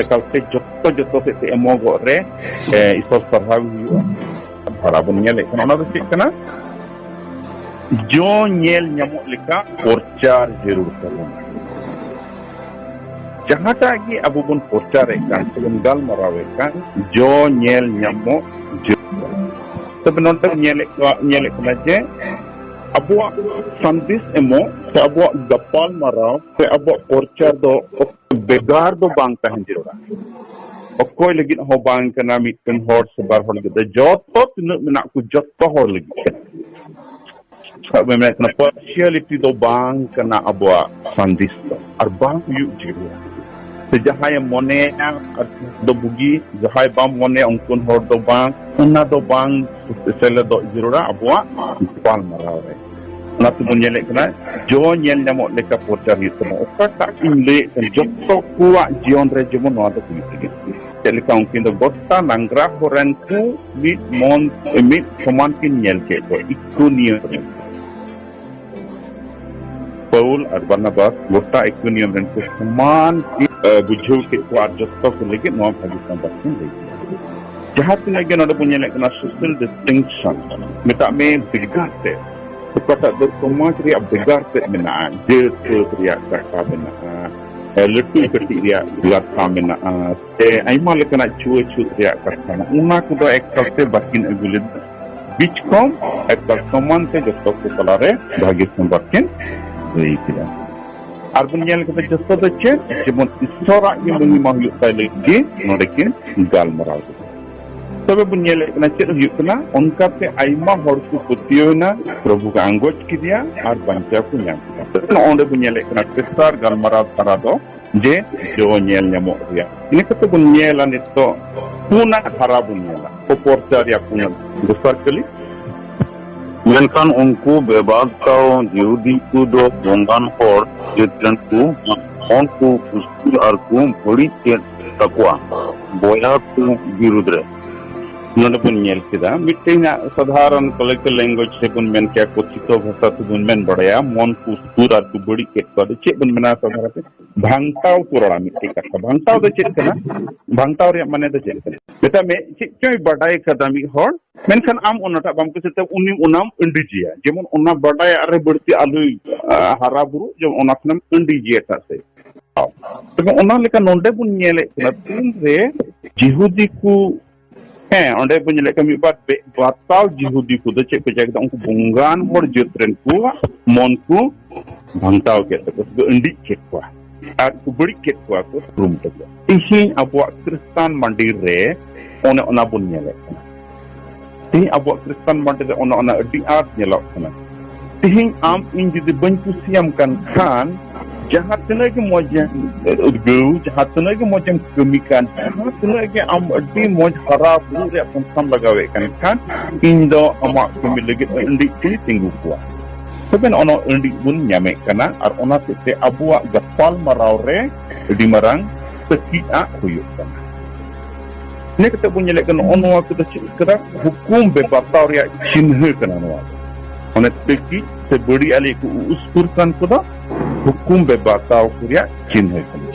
ᱮᱠᱟᱞ ᱛᱮ ᱡᱚᱛᱚ, ᱡᱚᱛᱚ ᱥᱮᱫ ᱛᱮ ᱮᱢᱚᱜᱚᱜ ᱨᱮ, ᱮ, ᱤᱥᱚᱨ ᱥᱟᱨᱦᱟᱣ ᱦᱩᱭᱩᱜᱼᱟ᱾ ᱫᱷᱟᱨᱟ ᱵᱚᱱ ᱧᱮᱞᱮᱫ ᱠᱟᱱᱟ, ᱚᱱᱟ ᱫᱚ ᱪᱮᱫ ᱠᱟᱱᱟ? ᱡᱚ ᱧᱮᱞ ᱧᱟᱢᱚᱜ ᱞᱮᱠᱟ ᱯᱨᱚᱪᱟᱨ ᱡᱟᱹᱨᱩᱲ ᱛᱟᱵᱚᱱᱟ᱾ ᱡᱟᱦᱟᱸᱴᱟᱜ ᱜᱮ ᱟᱵᱚ ᱵᱚᱱ ᱯᱨᱚᱪᱟᱨᱮᱫ ᱠᱟᱱ ᱥᱮᱵᱚᱱ ᱜᱟᱞᱢᱟᱨᱟᱣᱮᱫ ᱠᱟᱱ, ᱡᱚ ᱧᱮᱞ ᱧᱟᱢᱚᱜ ᱡᱟᱹᱨᱩᱲ᱾ ᱛᱚᱵᱮ ᱱᱚᱰᱮ ᱧᱮᱞᱮᱫ ᱠᱚᱣᱟ, ᱧᱮᱞᱮᱫ ᱠᱟᱱᱟ ᱡᱮ ᱟᱵᱚᱣᱟᱜ ᱥᱟᱸᱫᱮᱥ ᱮᱢᱚᱜ ᱥᱮ ᱟᱵᱚᱣᱟᱜ ᱜᱟᱯᱟᱞ ᱢᱟᱨᱟᱣ ᱥᱮ ᱟᱵᱚᱣᱟᱜ ᱯᱨᱚᱪᱟᱨ ᱫᱚ ᱵᱷᱮᱜᱟᱨ ᱫᱚ ᱵᱟᱝ ᱛᱟᱦᱮᱸ ᱡᱟᱹᱨᱩᱲᱟ᱾ ᱚᱠᱚᱭ ᱞᱟᱹᱜᱤᱫ ᱦᱚᱸ ᱵᱟᱝ ᱠᱟᱱᱟ, ᱢᱤᱫᱴᱮᱱ ᱦᱚᱲ ᱥᱮ ᱵᱟᱨ ᱦᱚᱲ ᱞᱟᱹᱜᱤᱫ ᱫᱚ, ᱡᱚᱛᱚ ᱛᱤᱱᱟᱹᱜ ᱢᱮᱱᱟᱜ ᱠᱚ ᱡᱚᱛᱚ ᱦᱚᱲ ᱞᱟᱹᱜᱤᱫ ᱠᱟᱱᱟ᱾ ᱥᱟᱵ ᱢᱮ, ᱢᱮᱱᱮᱫ ᱠᱟᱱᱟ, partiality ᱫᱚ ᱵᱟᱝ ᱠᱟᱱᱟ ᱟᱵᱚᱣᱟᱜ ᱥᱟᱸᱫᱮᱥ ᱫᱚ, ᱟᱨ ᱵᱟᱝ ᱦᱩᱭᱩᱜ ᱡᱟᱹᱨᱩᱲᱟ᱾ ᱥᱮ ᱡᱟᱦᱟᱸᱭᱮ ᱢᱚᱱᱮᱭᱟ ᱟᱨ ᱫᱚ ᱵᱩᱜᱤ, ᱡᱟᱦᱟᱸᱭ ᱵᱟᱢ ᱢᱚᱱᱮᱭᱟ ᱩᱱᱠᱩ ᱦᱚᱲ ᱫᱚ ᱵᱟᱝ, ᱚᱱᱟ ᱫᱚ ᱵᱟᱝ ᱥᱮᱞᱮᱫᱚᱜ ᱡᱟᱹᱨᱩᱲᱟ ᱟᱵᱚᱣᱟᱜ ᱜᱟᱯᱟᱞ ᱢᱟᱨᱟᱣ ᱨᱮ᱾ ᱚᱱᱟ ᱛᱮᱵᱚᱱ ᱧᱮᱞᱮᱫ ᱠᱟᱱᱟ, ᱡᱚ ᱧᱮᱞ ᱧᱟᱢᱚᱜ ᱞᱮᱠᱟ ᱯᱨᱚᱪᱟᱨ ᱦᱩᱭᱩᱜ ᱛᱟᱵᱚᱱᱟ᱾ ᱚᱠᱟᱴᱟᱜ ᱤᱧ ᱞᱟᱹᱭᱮᱫ ᱠᱟᱱ, ᱡᱚᱛᱚ ᱠᱚᱣᱟᱜ ᱡᱤᱭᱚᱱ ᱨᱮ ᱡᱮᱢᱚᱱ ᱱᱚᱣᱟ ᱫᱚ ᱦᱩᱭᱩᱜ ᱞᱟᱹᱜᱤᱫ᱾ ᱪᱮᱫ ᱞᱮᱠᱟ ᱩᱱᱠᱤᱱ ᱫᱚ ᱜᱚᱴᱟ ᱱᱟᱝᱜᱽᱨᱟ ᱦᱚᱨᱮᱱ ᱠᱚ ᱢᱤᱫ ᱢᱚᱱ, ᱢᱤᱫ ᱥᱚᱢᱟᱱ ᱠᱤᱱ ᱧᱮᱞ ᱠᱮᱫ ᱠᱚᱣᱟ, ᱤᱠᱳᱱᱤᱭᱚᱢ ᱨᱮᱱ᱾ ᱯᱟᱹᱣᱩᱞ ᱟᱨ ᱵᱟᱨᱱᱟᱵᱟᱥ ᱜᱚᱴᱟ ᱤᱠᱳᱱᱤᱭᱚᱢ ᱨᱮᱱ ᱠᱚ ᱥᱚᱢᱟᱱ ᱠᱤᱱ, ᱮ, ᱵᱩᱡᱷᱟᱹᱣ ᱠᱮᱫ ᱠᱚᱣᱟ ᱟᱨ ᱡᱚᱛᱚ ᱠᱚ ᱞᱟᱹᱜᱤᱫ ᱱᱚᱣᱟ ᱵᱷᱟᱹᱜᱤ ᱥᱚᱢᱵᱟᱫ ᱠᱤᱱ ᱞᱟᱹᱭ ᱠᱮᱫᱟ᱾ ᱡᱟᱦᱟᱸ ᱛᱤᱱᱟᱹᱜ ᱜᱮ ᱱᱚᱰᱮ ᱵᱚᱱ ᱧᱮᱞᱮᱫ ᱠᱟᱱᱟ social distinction, ᱢᱮᱛᱟᱜ ᱢᱮ ᱵᱷᱮᱜᱟᱨ ᱛᱮ, ᱚᱠᱟᱴᱟᱜ ᱫᱚ ᱥᱚᱢᱟᱡᱽ ᱨᱮᱭᱟᱜ ᱵᱷᱮᱜᱟᱨ ᱛᱮ ᱢᱮᱱᱟᱜᱼᱟ, ᱡᱟᱹᱛ ᱯᱟᱹᱛ ᱨᱮᱭᱟᱜ ᱠᱟᱛᱷᱟ ᱢᱮᱱᱟᱜᱼᱟ, ᱮ, ᱞᱟᱹᱴᱩ ᱠᱟᱹᱴᱤᱡ ᱨᱮᱭᱟᱜ ᱠᱟᱛᱷᱟ ᱢᱮᱱᱟᱜᱼᱟ, ᱥᱮ ᱟᱭᱢᱟ ᱞᱮᱠᱟᱱᱟᱜ ᱪᱷᱩᱣᱟᱹᱪᱷᱩᱛ ᱨᱮᱭᱟᱜ ᱠᱟᱛᱷᱟ ᱢᱮᱱᱟᱜᱼᱟ, ᱚᱱᱟ ᱠᱚᱫᱚ ᱮᱠᱟᱞ ᱛᱮ ᱵᱟᱹᱠᱤᱱ ᱟᱹᱜᱩ ᱞᱮᱫᱟ᱾ ᱵᱤᱪᱠᱚᱢ ᱮᱠᱟᱞ ᱥᱚᱢᱟᱱ ᱛᱮ ᱡᱚᱛᱚ ᱠᱚ ᱛᱟᱞᱟᱨᱮ ᱵᱷᱟᱹᱜᱤ ᱥᱚᱢᱵᱟᱫ ᱠᱤᱱ ᱟᱹᱭ ᱠᱮᱫᱟ᱾ ᱟᱨ ᱵᱚᱱ ᱧᱮᱞ ᱠᱮᱫᱟ ᱡᱚᱛᱚ ᱫᱚ ᱪᱮᱫ? ᱡᱮᱢᱚᱱ ᱤᱥᱥᱚᱨᱟᱜ ᱜᱮ ᱢᱚᱦᱤᱢᱟ ᱦᱩᱭᱩᱜ ᱛᱟᱭ ᱞᱟᱹᱜᱤᱫ ᱜᱮ ᱱᱚᱰᱮ ᱠᱤᱱ ᱜᱟᱞᱢᱟᱨᱟᱣ ᱠᱮᱫᱟ᱾ ᱛᱚᱵᱮ ᱵᱚᱱ ᱧᱮᱞᱮᱫ ᱠᱟᱱᱟ ᱪᱮᱫ ᱦᱩᱭᱩᱜ ᱠᱟᱱᱟ, ᱚᱱᱠᱟᱛᱮ ᱟᱭᱢᱟ ᱦᱚᱲ ᱠᱚ ᱯᱟᱹᱛᱭᱟᱹᱣ ᱮᱱᱟ, ᱯᱨᱚᱵᱷᱩ ᱠᱚ ᱟᱸᱜᱚᱪ ᱠᱮᱫᱮᱭᱟ ᱟᱨ ᱵᱟᱧᱪᱟᱣ ᱠᱚ ᱧᱟᱢ ᱠᱮᱫᱟ᱾ ᱚᱸᱰᱮ ᱵᱚᱱ ᱧᱮᱞᱮᱫ ᱠᱟᱱᱟ ᱛᱮᱥᱟᱨ ᱜᱟᱞᱢᱟᱨᱟᱣ ᱫᱷᱟᱨᱟ ᱫᱚ ᱡᱮ ᱡᱚ ᱧᱮᱞ ᱧᱟᱢᱚᱜ ᱨᱮᱭᱟᱜ᱾ ᱤᱱᱟᱹ ᱠᱟᱛᱮ ᱵᱚᱱ ᱧᱮᱞᱟ ᱱᱤᱛᱚᱜ ᱯᱩᱱᱟᱜ ᱫᱷᱟᱨᱟ ᱵᱚᱱ ᱧᱮᱞᱟ, ᱠᱚ ᱯᱚᱨᱪᱟ ᱨᱮᱭᱟᱜ ᱯᱩᱱᱟᱜ᱾ ᱫᱚᱥᱟᱨ ᱠᱟᱹᱞᱤ, ᱢᱮᱱᱠᱷᱟᱱ ᱩᱱᱠᱩ ᱵᱮᱵᱟᱫᱷᱟᱣ ᱡᱤᱦᱩᱫᱤ ᱠᱚ ᱫᱚ ᱵᱚᱸᱜᱟᱱ ᱦᱚᱲ ᱡᱟᱹᱛ ᱨᱮᱱ ᱠᱚ ᱦᱚᱲ ᱠᱚ ᱩᱥᱠᱩᱨ ᱟᱨ ᱠᱚ ᱵᱟᱹᱲᱤᱡ ᱠᱮᱫ ᱛᱟᱠᱚᱣᱟ ᱵᱚᱭᱦᱟ ᱠᱚ ᱵᱤᱨᱩᱫᱽ ᱨᱮ᱾ ᱱᱚᱰᱮ ᱵᱚᱱ ᱧᱮᱞ ᱠᱮᱫᱟ ᱢᱤᱫᱴᱮᱱ ᱥᱟᱫᱷᱟᱨᱚᱱ ᱠᱚᱞᱮᱠᱴᱤᱵᱷ ᱞᱮᱝᱜᱩᱭᱮᱡᱽ ᱨᱮᱵᱚᱱ ᱢᱮᱱ ᱠᱮᱭᱟ, ᱠᱚᱛᱷᱤᱛᱚ ᱵᱷᱟᱥᱟ ᱛᱮᱵᱚᱱ ᱢᱮᱱ ᱵᱟᱲᱟᱭᱟ, ᱢᱚᱱ ᱠᱚ ᱩᱥᱠᱩᱨ ᱟᱨ ᱠᱚ ᱵᱟᱹᱲᱤᱡ ᱠᱮᱫ ᱠᱚᱣᱟ᱾ ᱟᱫᱚ ᱪᱮᱫ ᱵᱚᱱ ᱢᱮᱱᱟ ᱥᱟᱫᱷᱟᱨᱚᱱ ᱛᱮ? ᱵᱷᱟᱝᱴᱟᱣ ᱠᱚ ᱨᱚᱲᱟ ᱢᱤᱫᱴᱮᱡ ᱠᱟᱛᱷᱟ᱾ ᱵᱷᱟᱝᱴᱟᱣ ᱫᱚ ᱪᱮᱫ ᱠᱟᱱᱟ? ᱵᱷᱟᱝᱴᱟᱣ ᱨᱮᱭᱟᱜ ᱢᱟᱱᱮ ᱫᱚ ᱪᱮᱫ ᱠᱟᱱᱟ? ᱢᱮᱛᱟᱜ ᱢᱮ, ᱪᱮᱫ ᱪᱚᱭ ᱵᱟᱰᱟᱭ ᱠᱟᱫᱟ ᱢᱤᱫ ᱦᱚᱲ, ᱢᱮᱱᱠᱷᱟᱱ ᱟᱢ ᱚᱱᱟᱴᱟᱜ ᱵᱟᱢ ᱠᱩᱥᱤᱭᱟᱜ ᱛᱮ ᱩᱱᱤ ᱚᱱᱟᱢ ᱟᱹᱰᱤᱡᱮᱭᱟ᱾ ᱡᱮᱢᱚᱱ ᱚᱱᱟ ᱵᱟᱰᱟᱭᱟᱜ ᱨᱮ ᱵᱟᱹᱲᱛᱤ ᱟᱞᱚᱭ, ᱟ, ᱦᱟᱨᱟ ᱵᱩᱨᱩᱜ, ᱡᱮᱢᱚᱱ ᱚᱱᱟ ᱠᱷᱚᱱᱮᱢ ᱟᱹᱰᱤᱡᱮᱭᱟ ᱮᱴᱟᱜ ᱥᱮᱫ᱾ ᱛᱚᱵᱮ ᱚᱱᱟ ᱞᱮᱠᱟ ᱱᱚᱰᱮ ᱵᱚᱱ ᱧᱮᱞᱮᱫ ᱠᱟᱱᱟ ᱛᱤᱱᱨᱮ ᱡᱤᱦᱩᱫᱤ ᱠᱚ, ᱦᱮᱸ, ᱚᱸᱰᱮ ᱵᱚᱱ ᱧᱮᱞᱮᱫ ᱠᱟᱱᱟ ᱢᱤᱫ ᱵᱟᱨ ᱵᱮ-, ᱵᱟᱛᱟᱣ ᱡᱤᱦᱩᱫᱤ ᱠᱚᱫᱚ ᱪᱮᱫ ᱠᱚ ᱪᱤᱠᱟᱹ ᱠᱮᱫᱟ? ᱩᱱᱠᱩ ᱵᱚᱸᱜᱟᱱ ᱦᱚᱲ ᱡᱟᱹᱛ ᱨᱮᱱ ᱠᱚᱣᱟᱜ ᱢᱚᱱ ᱠᱚ ᱵᱷᱟᱝᱴᱟᱣ ᱠᱮᱫ ᱛᱟᱠᱚᱣᱟ, ᱥᱮ ᱠᱚ ᱟᱹᱰᱤᱡ ᱠᱮᱫ ᱠᱚᱣᱟ ᱟᱨ ᱠᱚ ᱵᱟᱹᱲᱤᱡ ᱠᱮᱫ ᱠᱚᱣᱟ ᱠᱚ ᱨᱩᱢ ᱛᱟᱠᱚ᱾ ᱛᱮᱦᱮᱧ ᱟᱵᱚᱣᱟᱜ ᱠᱷᱨᱤᱥᱴᱟᱱ ᱢᱟᱹᱰᱤ ᱨᱮ ᱚᱱᱮ ᱚᱱᱟ ᱵᱚᱱ ᱧᱮᱞᱮᱫ ᱠᱟᱱᱟ᱾ ᱛᱮᱦᱮᱧ ᱟᱵᱚᱣᱟᱜ ᱠᱷᱨᱤᱥᱴᱟᱱ ᱢᱟᱹᱰᱤ ᱨᱮ ᱚᱱᱮ ᱚᱱᱟ ᱟᱹᱰᱤ ᱟᱸᱴ ᱧᱮᱞᱚᱜ ᱠᱟᱱᱟ᱾ ᱛᱮᱦᱮᱧ ᱟᱢ ᱤᱧ ᱡᱩᱫᱤ ᱵᱟᱹᱧ ᱠᱩᱥᱤᱭᱟᱢ ᱠᱟᱱ ᱠᱷᱟᱱ, ᱡᱟᱦᱟᱸ ᱛᱤᱱᱟᱹᱜ ᱜᱮ ᱢᱚᱡᱽ ᱮᱢ ᱩᱫᱽᱜᱟᱹᱣ, ᱡᱟᱦᱟᱸ ᱛᱤᱱᱟᱹᱜ ᱜᱮ ᱢᱚᱡᱽ ᱮᱢ ᱠᱟᱹᱢᱤ ᱠᱟᱱ, ᱡᱟᱦᱟᱸ ᱛᱤᱱᱟᱹᱜ ᱜᱮ ᱟᱢ ᱟᱹᱰᱤ ᱢᱚᱡᱽ ᱦᱟᱨᱟ ᱵᱩᱨᱩ ᱨᱮᱭᱟᱜ ᱯᱚᱱᱛᱷᱟᱢ ᱞᱟᱜᱟᱣᱮᱫ ᱠᱟᱱ ᱠᱷᱟᱱ, ᱤᱧ ᱫᱚ ᱟᱢᱟᱜ ᱠᱟᱹᱢᱤ ᱞᱟᱹᱜᱤᱫ ᱟᱹᱰᱤ ᱠᱚᱧ ᱛᱤᱸᱜᱩ ᱠᱚᱣᱟ᱾ ᱛᱚᱵᱮ ᱱᱚᱜᱼᱚ ᱱᱚᱣᱟ ᱟᱹᱰᱤ ᱵᱚᱱ ᱧᱟᱢᱮᱫ ᱠᱟᱱᱟ, ᱟᱨ ᱚᱱᱟ ᱦᱚᱛᱮᱡ ᱛᱮ ᱟᱵᱚᱣᱟᱜ ᱜᱟᱯᱟᱞ ᱢᱟᱨᱟᱣ ᱨᱮ ᱟᱹᱰᱤ ᱢᱟᱨᱟᱝ ᱛᱟᱹᱠᱤᱡ ᱟᱜ ᱦᱩᱭᱩᱜ ᱠᱟᱱᱟ᱾ ᱤᱱᱟᱹ ᱠᱟᱛᱮ ᱵᱚᱱ ᱧᱮᱞᱮᱫ ᱠᱟᱱᱟ, ᱱᱚᱜᱼᱚ ᱱᱚᱣᱟ ᱠᱚᱫᱚ ᱪᱮᱫ ᱠᱟᱱᱟ? ᱦᱩᱠᱩᱢ ᱵᱮᱵᱟᱨᱛᱟᱣ ᱨᱮᱭᱟᱜ ᱪᱤᱱᱦᱟᱹ ᱠᱟᱱᱟ ᱱᱚᱣᱟ ᱫᱚ᱾ ᱚᱱᱮ ᱛᱟᱹᱠᱤᱡ ᱥᱮ ᱵᱟᱹᱲᱤᱡ ᱟᱞᱮ ᱠᱚ ᱩᱥᱠᱩᱨ ᱠᱟᱱ ᱠᱚᱫᱚ ᱦᱩᱠᱩᱢ ᱵᱮᱵᱟᱨᱛᱟᱣ ᱠᱚ ᱨᱮᱭᱟᱜ ᱪᱤᱱᱦᱟᱹ ᱠᱟᱱᱟ᱾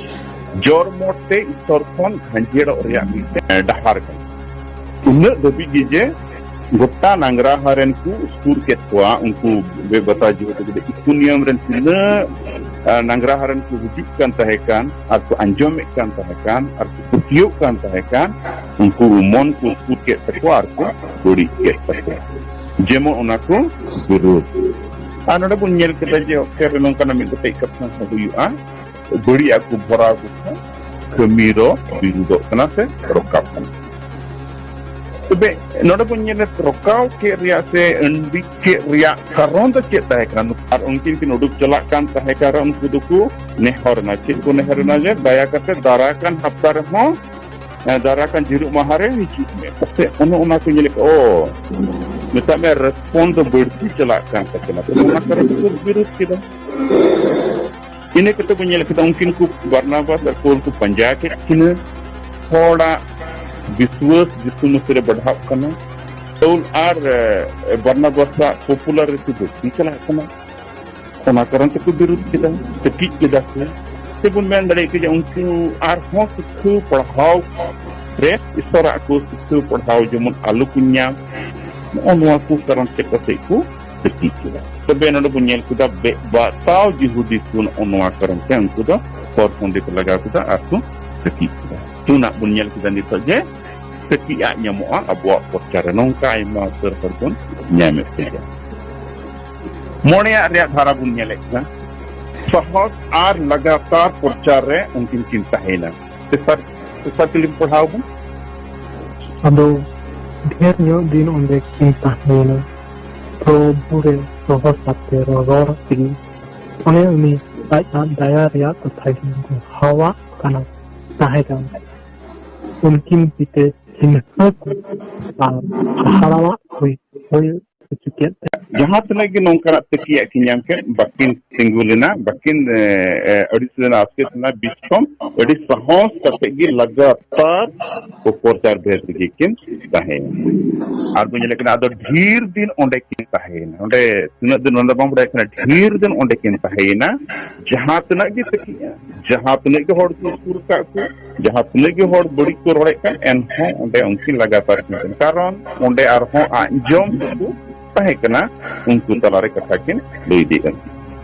ᱡᱚᱨ ᱢᱚᱴ ᱛᱮ ᱤᱥᱚᱨ ᱠᱷᱚᱱ ᱜᱷᱟᱸᱡᱮᱲᱚᱜ ᱨᱮᱭᱟᱜ ᱢᱤᱫᱴᱮᱱ ᱰᱟᱦᱟᱨ ᱠᱟᱱᱟ᱾ ᱩᱱᱟᱹᱜ ᱫᱷᱟᱹᱵᱤᱡ ᱜᱮ ᱡᱮ ᱜᱚᱴᱟ ᱱᱟᱝᱨᱟ ᱦᱟᱨᱮᱱ ᱠᱚ ᱩᱥᱠᱩᱨ ᱠᱮᱫ ᱠᱚᱣᱟ, ᱩᱱᱠᱩ ᱵᱮᱵᱟᱨᱛᱟᱣ ᱡᱤᱦᱩᱫᱤ ᱠᱚᱫᱚ ᱤᱠᱩᱱᱤᱭᱟᱢ ᱨᱮᱱ ᱛᱤᱱᱟᱹᱜ ᱟᱨ ᱱᱟᱝᱜᱽᱨᱟᱦᱟ ᱨᱮᱱ ᱠᱚ ᱦᱤᱡᱩᱜ ᱠᱟᱱ ᱛᱟᱦᱮᱸ ᱠᱟᱱ, ᱟᱨ ᱠᱚ ᱟᱸᱡᱚᱢᱮᱫ ᱠᱟᱱ ᱛᱟᱦᱮᱸ ᱠᱟᱱ, ᱟᱨ ᱠᱚ ᱯᱟᱹᱛᱭᱟᱹᱣ ᱠᱟᱱ ᱛᱟᱦᱮᱸ ᱠᱟᱱ, ᱩᱱᱠᱩ ᱢᱚᱱ ᱠᱚ ᱩᱥᱠᱩᱨ ᱠᱮᱫ ᱛᱟᱠᱚᱣᱟ ᱟᱨ ᱠᱚ ᱵᱟᱹᱲᱤᱡ ᱠᱮᱫ ᱛᱟᱠᱚᱣᱟ᱾ ᱡᱮᱢᱚᱱ ᱚᱱᱟ ᱠᱚ ᱵᱤᱨᱩᱫᱷ᱾ ᱟᱨ ᱱᱚᱰᱮ ᱵᱚᱱ ᱧᱮᱞ ᱠᱮᱫᱟ ᱡᱮ ᱚᱠᱛᱮ ᱨᱮ ᱱᱚᱝᱠᱟᱱᱟᱜ ᱢᱤᱫ ᱜᱚᱴᱮᱡ ᱠᱟᱛᱷᱟ ᱦᱚᱸ ᱦᱩᱭᱩᱜᱼᱟ, ᱵᱟᱹᱲᱤᱡ ᱟᱜ ᱠᱚ ᱵᱷᱚᱨᱟᱣ ᱠᱚ ᱠᱷᱟᱱ ᱠᱟᱹᱢᱤ ᱨᱚ ᱵᱤᱨᱩᱫᱷᱚᱜ ᱠᱟᱱᱟ ᱥᱮ ᱨᱚᱠᱟᱣ ᱠᱟᱱᱟ᱾ ᱛᱚᱵᱮ ᱱᱚᱰᱮ ᱵᱚᱱ ᱧᱮᱞᱮᱫ ᱨᱚᱠᱟᱣ ᱠᱮᱫ ᱨᱮᱭᱟᱜ ᱥᱮ ᱟᱹᱱᱰᱤ ᱠᱮᱫ ᱨᱮᱭᱟᱜ ᱠᱟᱨᱚᱱ ᱫᱚ ᱪᱮᱫ ᱛᱟᱦᱮᱸ ᱠᱟᱱᱟ? ᱟᱨ ᱩᱱᱠᱤᱱ ᱠᱤᱱ ᱩᱰᱩᱠ ᱪᱟᱞᱟᱜ ᱠᱟᱱ ᱛᱟᱦᱮᱸ ᱠᱟᱱ ᱨᱮ ᱩᱱᱠᱩ ᱫᱚᱠᱚ ᱱᱮᱦᱚᱨ ᱮᱱᱟ᱾ ᱪᱮᱫ ᱠᱚ ᱱᱮᱦᱚᱨ ᱮᱱᱟ? ᱡᱮ ᱫᱟᱭᱟ ᱠᱟᱛᱮ ᱫᱟᱨᱟ ᱠᱟᱱ ᱦᱟᱯᱛᱟ ᱨᱮᱦᱚᱸ, ᱮ, ᱫᱟᱨᱟ ᱠᱟᱱ ᱡᱤᱨᱩᱜ ᱢᱟᱦᱟ ᱨᱮ ᱦᱤᱡᱩᱜ ᱢᱮ᱾ ᱥᱮ ᱚᱱᱮ ᱚᱱᱟ ᱠᱚ ᱧᱮᱞᱮᱫ ᱠᱚ, ᱚ, ᱢᱮᱛᱟᱜ ᱢᱮ ᱨᱮᱥᱯᱚᱱᱥ ᱫᱚ ᱵᱟᱹᱲᱛᱤ ᱪᱟᱞᱟᱜ ᱠᱟᱱ ᱛᱟᱹᱠᱤᱱᱟ᱾ ᱛᱚ ᱚᱱᱟ ᱠᱟᱨᱚᱱ ᱛᱮᱠᱚ ᱵᱤᱨᱳᱫ ᱠᱮᱫᱟ᱾ ᱤᱱᱟᱹ ᱠᱟᱛᱮ ᱵᱚᱱ ᱧᱮᱞ ᱠᱮᱫᱟ ᱩᱱᱠᱤᱱ ᱠᱚ ᱵᱟᱨᱱᱟᱵᱟᱥ ᱟᱨ ᱯᱳᱞ ᱠᱚ ᱯᱟᱸᱡᱟ ᱠᱮᱫ ᱠᱤᱱᱟᱹ᱾ ᱦᱚᱲᱟᱜ ᱵᱤᱥᱣᱟᱹᱥ ᱡᱤᱥᱩ ᱢᱟᱹᱥᱤ ᱨᱮ ᱵᱟᱲᱦᱟᱜ ᱠᱟᱱᱟ᱾ ᱯᱟᱹᱣᱩᱞ ᱟᱨ, ᱮ, ᱵᱟᱨᱱᱟᱵᱟᱥᱟᱜ ᱯᱚᱯᱩᱞᱟᱨᱤᱴᱤ ᱵᱟᱹᱲᱛᱤ ᱪᱟᱞᱟᱜ ᱠᱟᱱᱟ᱾ ᱚᱱᱟ ᱠᱟᱨᱚᱱ ᱛᱮᱠᱚ ᱵᱤᱨᱳᱫ ᱠᱮᱫᱟ, ᱛᱟᱹᱠᱤᱡ ᱠᱮᱫᱟ ᱠᱚ᱾ ᱥᱮᱵᱚᱱ ᱢᱮᱱ ᱫᱟᱲᱮᱭᱟᱜ ᱠᱮᱫᱟ ᱩᱱᱠᱩ ᱟᱨᱦᱚᱸ ᱥᱤᱠᱷᱟᱹᱣ ᱯᱟᱲᱦᱟᱣ ᱨᱮ ᱤᱥᱚᱨᱟᱜ ᱠᱚ ᱥᱤᱠᱷᱟᱹᱣ ᱯᱟᱲᱦᱟᱣ ᱡᱮᱢᱚᱱ ᱟᱞᱚ ᱠᱚ ᱧᱟᱢ, ᱱᱚᱜᱼᱚ ᱱᱚᱣᱟ ᱠᱚ ᱠᱟᱨᱚᱱ ᱛᱮ ᱯᱟᱥᱮᱡ ᱠᱚ ᱛᱟᱹᱠᱤᱡ ᱠᱮᱫᱟ᱾ ᱛᱚᱵᱮ ᱱᱚᱰᱮ ᱵᱚᱱ ᱧᱮᱞ ᱠᱮᱫᱟ ᱵᱮ-, ᱵᱟᱛᱟᱣ ᱡᱤᱦᱩᱫᱤ ᱠᱚ ᱱᱚᱜᱼᱚ ᱱᱚᱣᱟ ᱠᱟᱨᱚᱱ ᱛᱮ ᱩᱱᱠᱩ ᱫᱚ ᱦᱚᱨ ᱯᱚᱱᱰᱤᱛ ᱞᱟᱜᱟᱣ ᱠᱮᱫᱟ ᱟᱨ ᱠᱚ ᱛᱟᱹᱠᱤᱡ ᱠᱮᱫᱟ᱾ ᱯᱩᱱᱟᱜ ᱵᱚᱱ ᱧᱮᱞ ᱠᱮᱫᱟ ᱱᱤᱛᱚᱜ ᱡᱮ ᱛᱟᱹᱠᱤᱡ ᱟᱜ ᱧᱟᱢᱚᱜᱼᱟ ᱟᱵᱚᱣᱟᱜ ᱯᱚᱨᱪᱟ ᱨᱮ, ᱱᱚᱝᱠᱟ ᱟᱭᱢᱟ ᱩᱛᱟᱹᱨ ᱦᱚᱲ ᱵᱚᱱ ᱧᱟᱢᱮᱫ ᱠᱚ ᱜᱮᱭᱟ᱾ ᱢᱚᱬᱮᱭᱟᱜ ᱨᱮᱭᱟᱜ ᱫᱷᱟᱨᱟ ᱵᱚᱱ ᱧᱮᱞᱮᱫ ᱠᱟᱱᱟ, ᱥᱚᱦᱚᱡ ᱟᱨ ᱞᱟᱜᱟᱛᱟᱨ ᱯᱚᱨᱪᱟᱨ ᱨᱮ ᱩᱱᱠᱤᱱ ᱠᱤᱱ ᱛᱟᱦᱮᱸᱭᱮᱱᱟ᱾ ᱛᱮᱥᱟᱨ, ᱛᱮᱥᱟᱨ ᱠᱟᱹᱞᱤ ᱯᱟᱲᱦᱟᱣ ᱵᱚᱱ᱾ ᱟᱫᱚ ᱰᱷᱮᱨ ᱧᱚᱜ ᱫᱤᱱ ᱚᱸᱰᱮ ᱠᱤᱱ ᱛᱟᱦᱮᱸᱭᱮᱱᱟ᱾ ᱯᱨᱚᱵᱷᱩ ᱨᱮ ᱥᱚᱦᱚᱡ ᱟᱛᱮ ᱨᱚᱨᱚᱲ ᱛᱮᱜᱮ ᱚᱱᱮ ᱩᱱᱤ ᱟᱡ ᱟᱜ ᱫᱟᱭᱟ ᱨᱮᱭᱟᱜ ᱠᱟᱛᱷᱟ ᱜᱮ ᱜᱚᱦᱟᱣᱟᱜ ᱠᱟᱱᱟ, ᱛᱟᱦᱮᱸ ᱠᱟᱱᱟ᱾ ᱩᱱᱠᱤᱱ ᱛᱤᱛᱮ ᱪᱤᱱᱦᱟᱹ ᱠᱚ ᱟᱨ ᱦᱟᱦᱟᱲᱟᱣᱟᱜ ᱦᱩᱭ, ᱦᱩᱭ ᱦᱚᱪᱚ ᱠᱮᱫ ᱛᱮ᱾ ᱡᱟᱦᱟᱸ ᱛᱤᱱᱟᱹᱜ ᱜᱮ ᱱᱚᱝᱠᱟᱱᱟᱜ ᱛᱟᱹᱠᱤᱭᱟᱜ ᱠᱤᱱ ᱧᱟᱢ ᱠᱮᱫ, ᱵᱟᱹᱠᱤᱱ ᱛᱤᱸᱜᱩ ᱞᱮᱱᱟ, ᱵᱟᱹᱠᱤᱱ, ᱮ, ᱮ, ᱟᱹᱲᱤᱥ ᱞᱮᱱᱟ, ᱟᱥᱠᱮᱛ ᱞᱮᱱᱟ, ᱵᱤᱪᱠᱚᱢ ᱟᱹᱰᱤ ᱥᱟᱦᱚᱥ ᱠᱟᱛᱮ ᱜᱮ ᱞᱟᱜᱟᱛᱟᱨ ᱯᱚᱨᱪᱟᱨ ᱵᱷᱮᱫ ᱨᱮᱜᱮ ᱠᱤᱱ ᱛᱟᱦᱮᱸᱭᱮᱱᱟ᱾ ᱟᱨ ᱵᱚᱱ ᱧᱮᱞᱮᱫ ᱠᱟᱱᱟ, ᱟᱫᱚ ᱰᱷᱮᱨ ᱫᱤᱱ ᱚᱸᱰᱮ ᱠᱤᱱ ᱛᱟᱦᱮᱸᱭᱮᱱᱟ᱾ ᱚᱸᱰᱮ ᱛᱤᱱᱟᱹᱜ ᱫᱤᱱ ᱚᱸᱰᱮ ᱵᱟᱝ ᱵᱟᱰᱟᱭ ᱠᱟᱱᱟ, ᱰᱷᱮᱨ ᱫᱤᱱ ᱚᱸᱰᱮ ᱠᱤᱱ ᱛᱟᱦᱮᱸᱭᱮᱱᱟ᱾ ᱡᱟᱦᱟᱸ ᱛᱤᱱᱟᱹᱜ ᱜᱮ ᱛᱟᱹᱠᱤᱡᱼᱟ, ᱡᱟᱦᱟᱸ ᱛᱤᱱᱟᱹᱜ ᱜᱮ ᱦᱚᱲ ᱠᱚ ᱥᱩᱨ ᱠᱟᱜ ᱠᱚ, ᱡᱟᱦᱟᱸ ᱛᱤᱱᱟᱹᱜ ᱜᱮ ᱦᱚᱲ ᱵᱟᱹᱲᱤᱡ ᱠᱚ ᱨᱚᱲᱮᱫ ᱠᱟᱱ, ᱮᱱᱦᱚᱸ ᱚᱸᱰᱮ ᱩᱱᱠᱤᱱ ᱞᱟᱜᱟᱛᱟᱨ ᱠᱤᱱ ᱛᱟᱦᱮᱸ ᱠᱟᱱᱟ᱾ ᱠᱟᱨᱚᱱ ᱚᱸᱰᱮ ᱟᱨᱦᱚᱸ ᱟᱸᱡᱚᱢ ᱠᱚ ᱛᱟᱦᱮᱸ ᱠᱟᱱᱟ, ᱩᱱᱠᱩ ᱛᱟᱞᱟᱨᱮ ᱠᱟᱛᱷᱟ ᱠᱤᱱ ᱞᱟᱹᱭ ᱤᱫᱤᱭᱮᱫ ᱠᱟᱱᱟ᱾